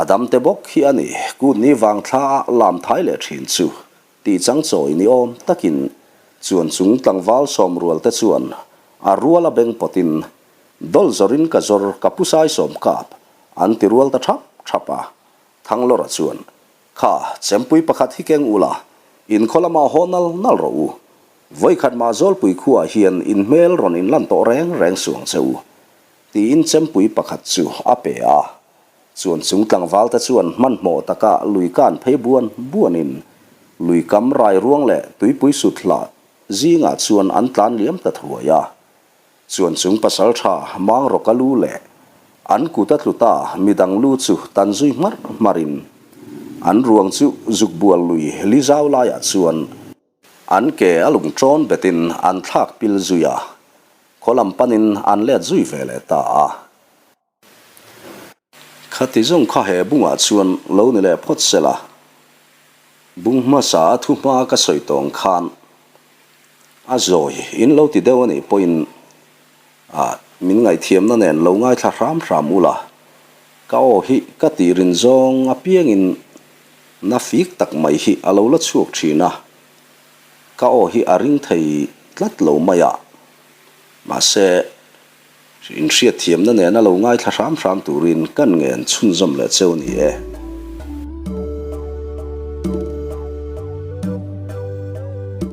A dam te bawk hi a ni, kut ni vang thla a lam thai leh thin chu tih chang chawi ni awm takin chuan chung tlangval sawmrual te chuan a rual a beng pawtin dawl zawrin ka zawr ka pu sai sawm kap an ti rual ta thap thap a. Thanglawra chuan, Kha, chempui pakhat hi keng ula, in khaw lamah haw nal nal rawh u. Vawikhat mah Zawlpui khuaah hian in hmel rawn inlan tawh reng reng suang che u. Tiin chempui pakhat chu a pe a. Chuan chung tlangvalte chuan hmanhmawh taka lui kan phei buan buanin lui kam rai ruang leh tuipui sut hlah zingah chuan an tlan liam ta thuai a. Chuan chung pasaltha Mangrawka lu leh an kut a tlu ta midang lu chu tan zui hmarh hmarhin an ruang chu zukbual lui li zau laiah chuan An ke a lung ṭawn betin an thlak pil zui a, khaw lam panin an let zui ve leh ta a. Khati zawng kha he bungah chuan lo ni leh phawt se la, bung hmasa a thu hma ka sawi tawng khan a zawi in lo ti deuh a nih pawhin a min ngaihthiamna nen lo ngaithla hram hram ula, ka aw hi ka tih rin zawng apiangin Na fik tak mai hi a lo la chhuak thin a, ka aw hi a ring thei tlat lo mai a, mahse inhriatthiamna nena lo ngaithla hram hram turin kan ngen chhunzawm leh cheu ni e.